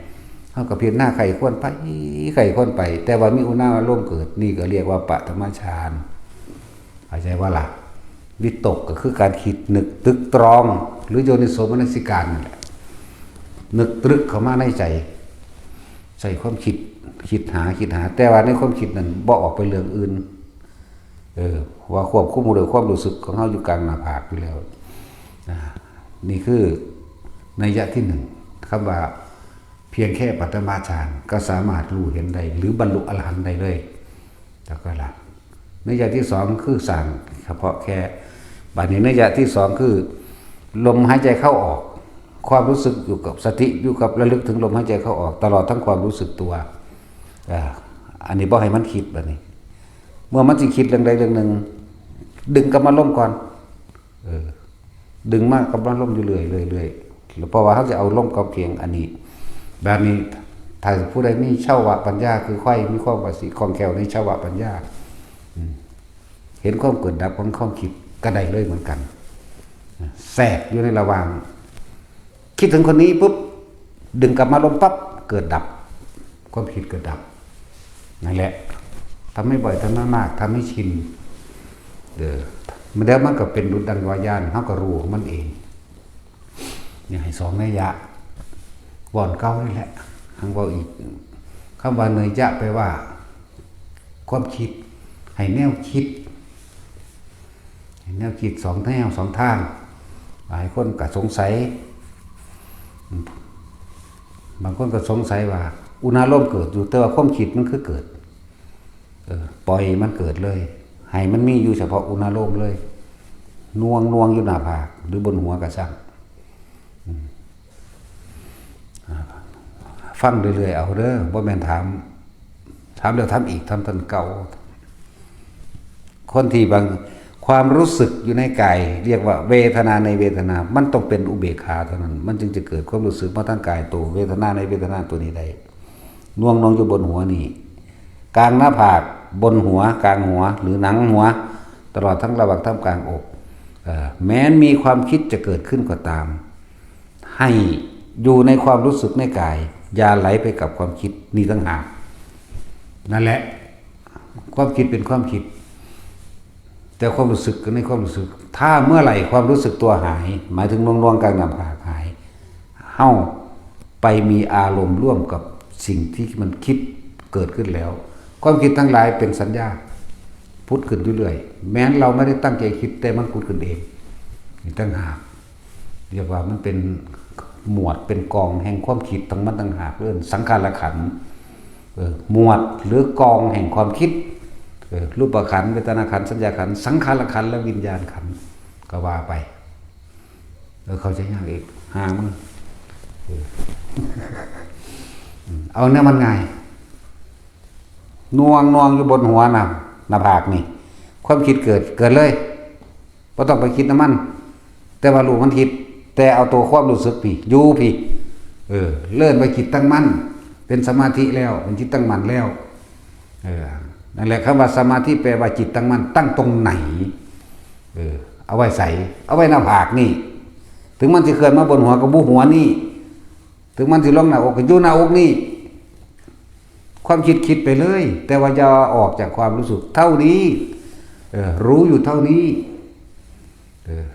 เขาก็เพียรหน้าใคร่ควรไปใคร่ควรไป แต่ว่ามีอุณาโลมเกิด นี่ก็เรียกว่าปฐมฌาน เข้าใจว่าล่ะวิตกก็คือการคิดนึกตึกตรอง หรือโยนิโสมนสิการนั่นแหละนึกตรึกเข้ามาในใจ ใส่ความคิดคิดหาคิดหา แต่ว่าในความคิดนั้นบ่ออกไปเรื่องอื่น เออ ว่าควบคุมโดยความรู้สึกของเขาอยู่กลางหน้าผากอยู่แล้วอ่านี่คือนัยยะที่หนึ่งคำว่าเพียงแค่ปฐมฌานก็สามารถรู้เห็นได้ หรือบรรลุอรหันต์ได้เลยแล้วก็ละ นัยยะที่สองคือสร้างเฉพาะแค่บัดนี้นัยยะที่สองคือ ลมหายใจเข้าออก ความรู้สึกอยู่กับสติอยู่กับระลึกถึงลมหายใจเข้าออก ตลอดทั้งความรู้สึกตัวอ่าอันนี้บ่ให้มันคิดบัดนี้ เมื่อมันสิคิดเรื่องใดเรื่องหนึ่ง ดึงกลับมาลมก่อนเออ ดึงมากลับมาลมอยู่เรื่อยเรื่อยเรื่อยแล้วเพราะว่าเขาจะเอาลมกับเพียงอันนี้ แบบนี้ถ้าผู้ใดมีเชาวะปัญญาคือใคร่มีความว่าสิคล่องแคล่วในเชาวะปัญญาอืมเห็นความเกิดดับของความคิดก็ได้เลยเหมือนกันแทรกอยู่ในระหว่าง คิดถึงคนนี้ปุ๊บดึงกลับมาลมปั๊บเกิดดับ ความคิดเกิดดับนั่นแหละทำให้บ่อยทำให้มากทำให้ชินเออมันแล้วมันก็เป็นดุจดังวาญาณเขาก็รู้ของมันเอง เนี่ยให้สองนัยยะวอนเก้านี่แหละทั้งเว่าอีกคำว่าเนยยะแปลว่า ความคิด ให้แนวคิด ให้แนวคิดสองแนวสองทางหลายคนก็สงสัย บางคนก็สงสัยว่า อุณาโลมเกิดอยู่แต่ว่าความคิดมันคือเกิด เออปล่อยมันเกิดเลย ให้มันมีอยู่เฉพาะอุณาโลมเลยนวงนวงอยู่หน้าผาก หรือบนหัวกระช่างอืมอ่าฟังเรื่อยๆเอาเด้อบ่แม่นถาม ถามแล้วถามอีกถามท่านเก่า คนที่บางความรู้สึกอยู่ในกาย เรียกว่าเวทนาในเวทนา มันต้องเป็นอุเบกขาเท่านั้น มันจึงจะเกิดความรู้สึกมาทางกายตัวเวทนาในเวทนาตัวนี้ได้นวงนวงอยู่บนหัวนี่กลางหน้าผากบนหัวกลางหัว หรือหนังหัว ตลอดทั้งระหว่างท่ามกลางอกเอ่อแม้นมีความคิดจะเกิดขึ้นก็ตาม ให้อยู่ในความรู้สึกในกาย อย่าไหลไปกับความคิดนี่ต่างหากนั่นแหละ ความคิดเป็นความคิด แต่ความรู้สึกก็ในความรู้สึก ถ้าเมื่อไหร่ความรู้สึกตัวหาย หมายถึงนวงนวงกลางหน้าผากหายเฮาไปมีอารมณ์ร่วมกับสิ่งที่มันคิดเกิดขึ้นแล้ว ความคิดทั้งหลายเป็นสัญญาพุดขึ้นอยู่เรื่อยแม้นเราไม่ได้ตั้งใจคิดแต่มันพุดขึ้นเองนี่ต่างหาก เรียกว่ามันเป็นหมวดเป็นกองแห่งความคิดทั้งมันต่างหากเรื่องสังขารขันธ์เออหมวดหรือกองแห่งความคิดเออรูปขันธ์เวทนาขันธ์สัญญาขันธ์สังขารขันธ์และวิญญาณขันธ์ก็ว่าไปเออเข้าใจยากอีกห่างมันเออเอาเนี่ยมันง่ายนวงนวงอยู่บนหัวนะหน้าผากนี่ความคิดเกิดเกิดเลยบ่ต้องไปคิดน้ำมัน แต่ว่ารู้มันคิด แต่เอาตัวความรู้สึกพี่อยู่พี่เออเลื่อนไปจิตตั้งมั่นเป็นสมาธิแล้วเป็นจิตตั้งมั่นแล้วเออนั่นแหละคำว่าสมาธิแปลว่าจิตตั้งมั่นตั้งตรงไหนเออเอาไว้ใส่เอาไว้หน้าผากนี่ถึงมันจะเคลื่อนมาบนหัวก็บ่หัวนี่ถึงมันจะลงหน้าอกก็อยู่หน้าอกนี่ความคิดคิดไปเลย แต่ว่าอย่าออกจากความรู้สึกเท่านี้เออรู้อยู่เท่านี้เออ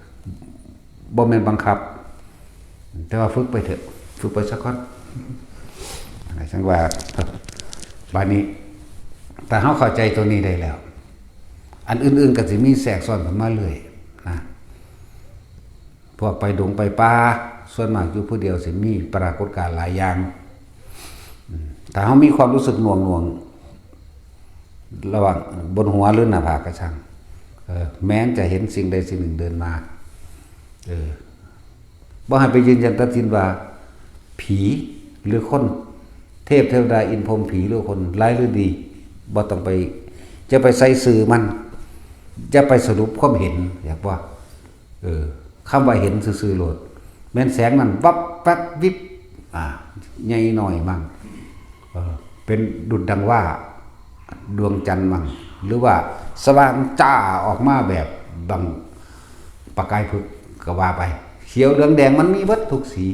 บ่แม่นบังคับ แต่ว่าฝึกไปเถอะ ฝึกไปสักก่อนอะไรสังว่าบาดนี้แต่เฮาเข้าใจตัวนี้ได้แล้ว อันอื่นๆก็สิมีแทรกซ้อนเข้ามาเรื่อยนะพวกไปดงไปป่า ส่วนมากอยู่ผู้เดียวสิมีปรากฏการณ์หลายอย่าง อืม ถ้าเรามีความรู้สึกหน่วงหน่วงระหว่างบนหัวหรือหน้าผากก็ช่าง เออ แม้นจะเห็นสิ่งใดสิ่งหนึ่งเดินมา เออ บ่ให้ไปยืนยันตัดสินว่า ผีหรือคน เทพเทวดาอินพรหมผีหรือคน ร้ายหรือดี บ่ต้องไป จะไปใส่ซื่อมัน จะไปสรุปความเห็น อยากว่า เออ คำว่าเห็นซื่อๆโลด แม่นแสงนั่นวับแวบวิบ อ่า ใหญ่น้อยมั่ง เออ เป็นดุจดังว่าดวงจันทร์มั่ง หรือว่าสว่างจ้าออกมาแบบบังประกายผึกก็ว่าไป เขียวเหลืองแดงมันมีเบิดทุกสี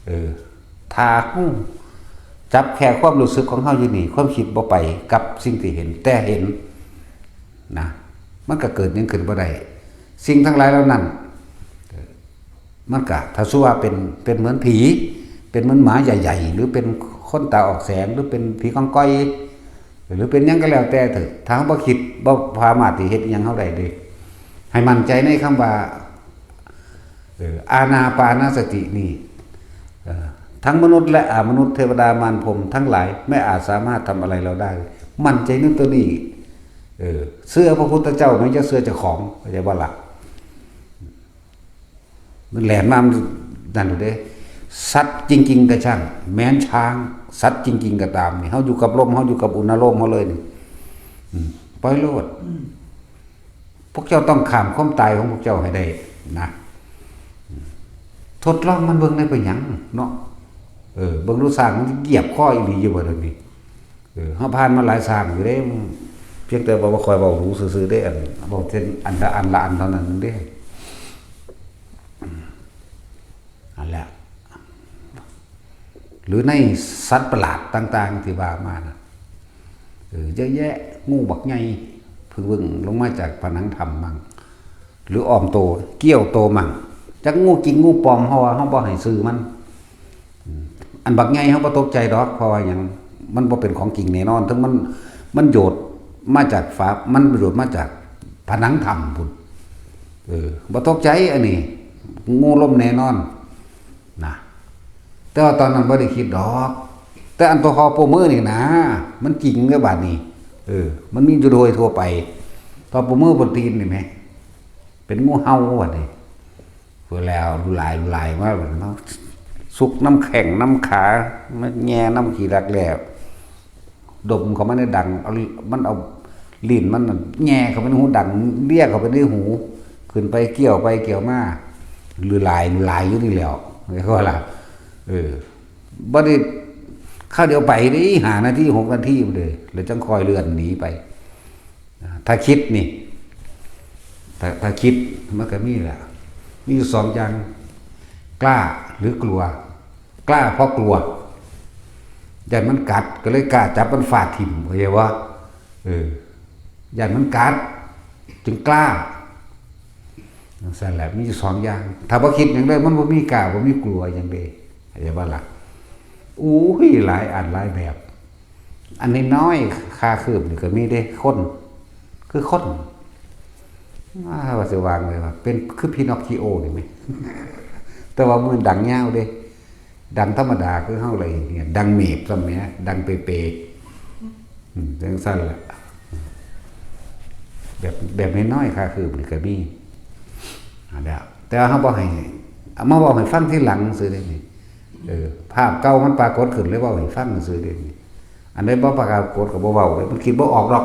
เออ ถ้าเราจับแค่ความรู้สึกของเราอยู่นี่ ความคิดบ่ไปกับสิ่งที่เห็น แต่เห็น นะ มันก็เกิดหยังขึ้นบ่ได้ สิ่งทั้งหลายเหล่านั้น เออ มันก็ ถ้าสมมุติว่าเป็น เป็นเหมือนผี เป็นเหมือนหมาใหญ่ๆ หรือเป็นคนตาออกแสง หรือเป็นผีกองกอย หรือเป็นหยังก็แล้วแต่เถอะ ถ้าเราบ่คิด บ่สามารถที่เฮ็ดอิหยังเราได้เด้ ให้มั่นใจในคำว่า เออ อานาปานสตินี่ เออ ทั้งมนุษย์และอมนุษย์ เทวดามารพรหมทั้งหลาย ไม่อาจสามารถทำอะไรเราได้ มั่นใจในตัวนี้ เออ เชื่อพระพุทธเจ้า ไม่ใช่เชื่อเจ้าของ เข้าใจบ่ล่ะ มันแล่นมา มันนั่นอยู่เด้ สัตว์จริงๆก็ช่าง แม้นช้าง สัตว์จริงๆก็ตาม นี่ เราอยู่กับลม เราอยู่กับอุณาโลมเราเลยนี่ อืม ปล่อยโลด พวกเจ้าต้องข้ามความตายของพวกเจ้าให้ได้นะ ทดลองมันเบิ่งได้เป็นหยังเนาะ เออ เบิ่งดู ช้างมันเหยียบคออีหลีอยู่บ่เดี๋ยวนี้ เออ เราผ่านมาหลายช้างอยู่เด้ เพียงแต่ว่าบ่ค่อยเว้ารู้ซื่อๆเด้ อัน เว้าเช่นอันละอันละอันเท่านั้นเด้ อันแหละ หรือในสัตว์ประหลาดต่างๆที่ว่ามานะ เออ เยอะแยะ งูบักใหญ่ เพิ่งลงมาจากผนังถ้ำมั่ง หรืออ้อมโต เกี้ยวโตมั่ง จักงูจริงงูปลอม เฮาว่าเฮาบ่ให้ชื่อมัน อืม อันบักใหญ่เฮาบ่ตกใจดอก เพราะว่าหยัง มันบ่เป็นของจริงแน่นอน ถึงมัน มันโยดมาจากฝา มันโยดมาจากผนังถ้ำพุ้น เออ บ่ตกใจ อันนี้ งูลมแน่นอน นะ แต่ว่าตอนนั้นบ่ได้คิดดอก แต่อันตัวคอโปมือนี่นะ มันจริงเด้อบาดนี้ เออ มันมีอยู่โดยทั่วไป ตัวโปมือบนตีนนี่แหม เป็นงูเห่าบาดนี้ พู้นแล้ว หลายหลายมาบาดนี้ มาซุกนำแข้งนำขา มาแหย่นำขี้รักแร้ ดมเข้ามาในดัง เอา มันเอาลิ้นมันน่ะแหย่เข้าไปในหูดัง เลียเข้าไปในหู ขึ้นไปเกี้ยวไปเกี้ยวมา หรือหลายหลายอยู่นี่แหล้ว เรียกว่าล่ะ เออ บ่ได้ คราวเดียวไปเด้ ห้านาที หกนาทีพู้นเด้ แล้วจั่งค่อยเลื่อนหนีไป ถ้าคิดนี่ ถ้า ถ้าคิดมันก็มีแหละ มีอยู่สองอย่าง กล้าหรือกลัว กล้าเพราะกลัว ย้านมันกัด ก็เลยกล้าจับมันฟาดถิ่ม เข้าใจบ่ เออ ย้านมันกัด จึงกล้า จั่งซั้นแหละ มีอยู่สองอย่าง ถ้าบ่คิดหยังเลย มันบ่มีกล้า บ่มีกลัวหยังเด้ เข้าใจบ่ล่ะ อู้ย หลายอันหลายแบบ อันน้อยๆ ค่าคืบนี่ก็มีเด้ คน คือคน อ้า ว่าสิว่าไงวะ เป็นคือพินอคคิโอนี่แหม แต่ว่ามันดังยาวเด้ ดังธรรมดาคือเฮาเลยเนี่ย ดังเมบซ้ำเนี่ย ดังเปเป อืม จั่งซั้นล่ะ แบบ แบบน้อยๆ ค่าคืบนี่ก็มี อันเนี้ย แต่ว่าเฮาบ่ให้ เอามาเว้าให้ฟังทีหลังซื่อเด้นี่ เออ ภาพเก่ามันปรากฏขึ้นเลยเว้าให้ฟังซื่อเด้นี่ อันใดบ่ปรากฏก็บ่เว้าเลย มันคิดบ่ออกดอก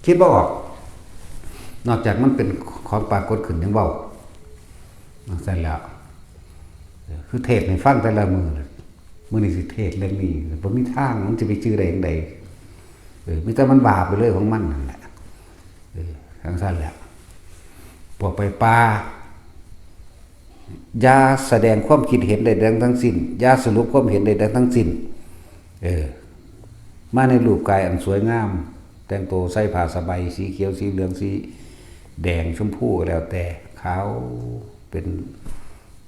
คิดบ่ออก นอกจากมันเป็นของปรากฏขึ้นจั่งเว้า จั่งซั้นแหล้ว เออ คือเทศน์ให้ฟังแต่ละมื้อน่ะ มื้อนี้สิเทศน์เรื่องนี้ บ่มีทาง มันสิไปจื่อได้จั่งใด เออ มีแต่มันว่าไปเลยของมันนั่นแหละ เออ จั่งซั้นแหละ พวกไปป่า อย่าแสดงความคิดเห็นใดๆทั้งสิ้น อย่าสรุปความเห็นใดๆทั้งสิ้น เออ มาในรูปกายอันสวยงาม แต่งตัวใส่ผ้าสบาย สีเขียว สีเหลือง สีแดง ชมพู ก็แล้วแต่ ขาว เป็น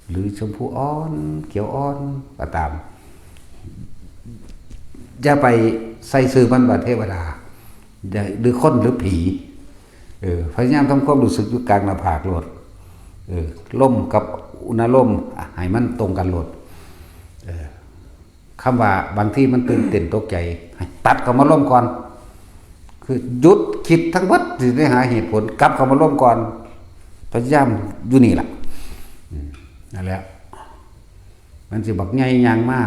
หรือชมพูอ่อน เขียวอ่อน ก็ตาม อย่าไปใส่ชื่อมันว่าเทวดา อย่า หรือคนหรือผี เออ พยายามทำความรู้สึกอยู่กลางหน้าผากโลด เออ ลมกับ อุณาโลมให้มันตรงกันโลด เออ คำว่าบางทีมันตื่นเต้นตกใจ ให้ตัดคำอารมณ์ก่อน คือหยุดคิดทั้งหมด สิได้หาเหตุผล กลับคำอารมณ์ก่อน พยายามอยู่นี่แหละ อืม นั่นแหละ มันสิบักใหญ่ย่างมา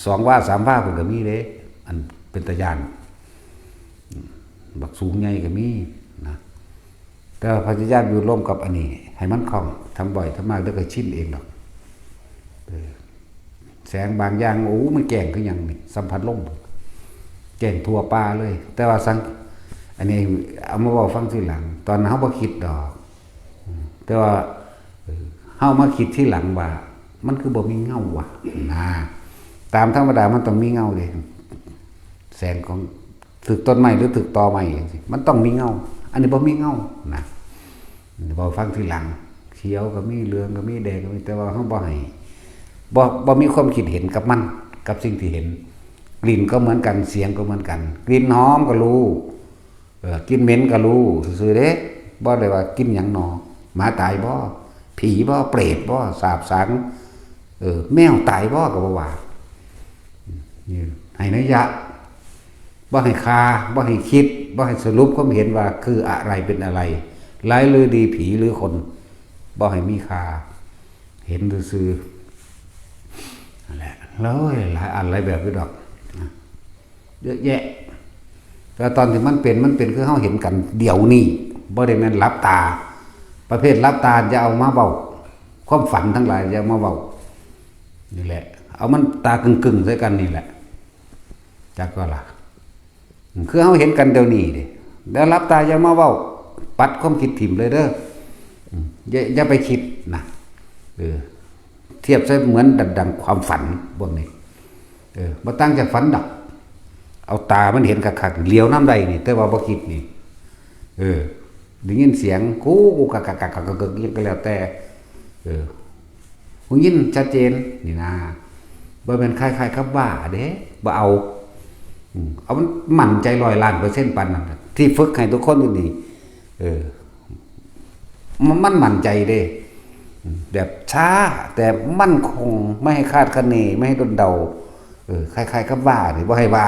สองวา สามวา เพิ่นก็มีเด้ อันเป็นตาย่าน อืม บักสูงใหญ่ก็มีนะ แต่ว่าพยายามอยู่ร่วมกับอันนี้ ให้มันคล่อง ทำบ่อย ทำมาก แล้วก็ชินเองดอก เออ แสงบางอย่าง โอ้ มันแจ้งคือหยังนี่ สัมผัสลม แจ้งทั่วป่าเลย แต่ว่าสัง อันนี้เอามาเว้าฟังทีหลัง ตอนนั้นเฮาบ่คิดดอก อืม แต่ว่า เออ เฮามาคิดทีหลังว่า มันคือบ่มีเงาวะ นะ ตามธรรมดามันต้องมีเงาเด้ แสงของ ถืกต้นไม้หรือถืกตอไม้จังซี้ มันต้องมีเงา อันนี้บ่มีเงา นะ เว้าฟังทีหลัง เขียวก็มี เหลืองก็มี แดงก็มี แต่ว่าเฮาบ่ให้ บ่ บ่มีความคิดเห็นกับมัน กับสิ่งที่เห็น กลิ่นก็เหมือนกัน เสียงก็เหมือนกัน กลิ่นหอมก็รู้ เออ กลิ่นเหม็นก็รู้ซื่อๆเด้ บ่ได้ว่ากลิ่นหยังหนอ หมาตายบ่ ผีบ่ เปรตบ่ สาบสัง เออ แมวตายบ่ก็บ่ว่า นี่ ให้นัยยะ บ่ให้คา บ่ให้คิด บ่ให้สรุปความเห็นว่าคืออะไรเป็นอะไร ร้ายหรือดี ผีหรือคน บ่ให้มีคา เห็นซื่อๆ นั่นแหละ แล้วหลายอันหลายแบบอยู่ดอก เยอะแยะ แต่ตอนที่มันเป็น มันเป็นคือเฮาเห็นกันเดี๋ยวนี้ บ่ได้แม่นหลับตา ประเภทหลับตาอย่าเอามาเว้า ความฝันทั้งหลายอย่าเอามาเว้า นี่แหละ เอามันตากึ่งๆใส่กันนี่แหละ จักว่าล่ะ คือเฮาเห็นกันเดี๋ยวนี้เด้ แล้วหลับตาอย่ามาเว้า ปัดความคิดถิ่มเลยเด้อ อืม อย่า อย่าไปคิดนะ เออ เทียบใส่เหมือนดังๆความฝันพวกนี้ เออ บ่ต่างจากฝันดอก เอาตามันเห็นคักๆ เหลียวนำได้นี่ แต่ว่าบ่คิดนี่ เออ ได้ยินเสียง กู กู กะ กะ กะ กะ กะ กะ ยังก็แล้วแต่ เออ หูยินชัดเจน นี่นะ บ่แม่นคล้ายๆกับว่าเด้ บ่เอา อืม เอามันมั่นใจร้อยล้านเปอร์เซ็นต์ปานนั้นน่ะ ที่ฝึกให้ทุกคนอยู่นี่ เออ มัน มันมั่นใจเด้ อืม แบบช้า แต่มั่นคง ไม่ให้คาดคะเน ไม่ให้ดลเดา เออ คล้ายๆกับว่านี่ บ่ให้ว่า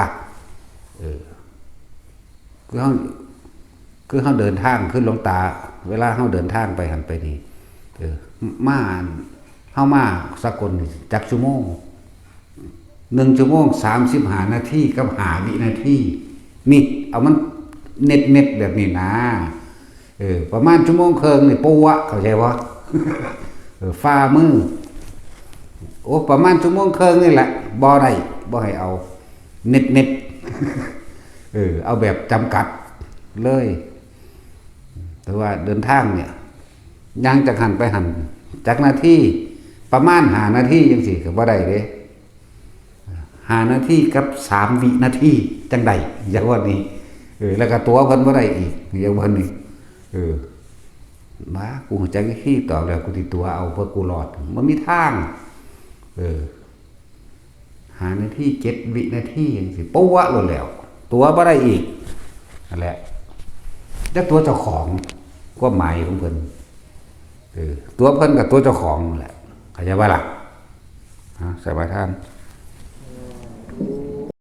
เออ คือเฮา คือเฮาเดินทาง คือหลวงตา เวลาเฮาเดินทางไปหั่นไปนี่ เออ มา เฮามาสกลนี่จักชั่วโมง หนึ่งชั่วโมง สามสิบห้านาทีกับห้าวินาที นี่ เอามันเน็ตๆแบบนี้นะ เออ ประมาณชั่วโมงครึ่งนี่ ปัวะ เข้าใจบ่ เออ ฝ่ามือ โอ้ ประมาณชั่วโมงครึ่งนี่แหละ บ่ได้ บ่ให้เอา เน็ตๆ เออ เอาแบบจำกัดเลย แต่ว่าเดินทางเนี่ย ย่างจากหั่นไปหั่น จักนาที ประมาณห้านาทีจังซี้ก็บ่ได้เด้ ห้านาทีกับสามวินาทีจังใด อย่างว่านี้ เออ แล้วก็ตั๋วเพิ่นบ่ได้อีก อย่างว่านี้ เออ มา กูรู้จักวิธีตั๋วแล้ว กูสิตั๋วเอา เพื่อกูรอด บ่มีทาง เออ ห้านาที เจ็ดวินาทีจังซี้ ปัวะโลดแล้ว ตั๋วบ่ได้อีก นั่นแหละ จักตั๋วเจ้าของ ความหมายของเพิ่น เออ ตั๋วเพิ่นกับตั๋วเจ้าของนั่นแหละ เข้าใจบ่ล่ะ ฮะ ใส่ไว้ท่าน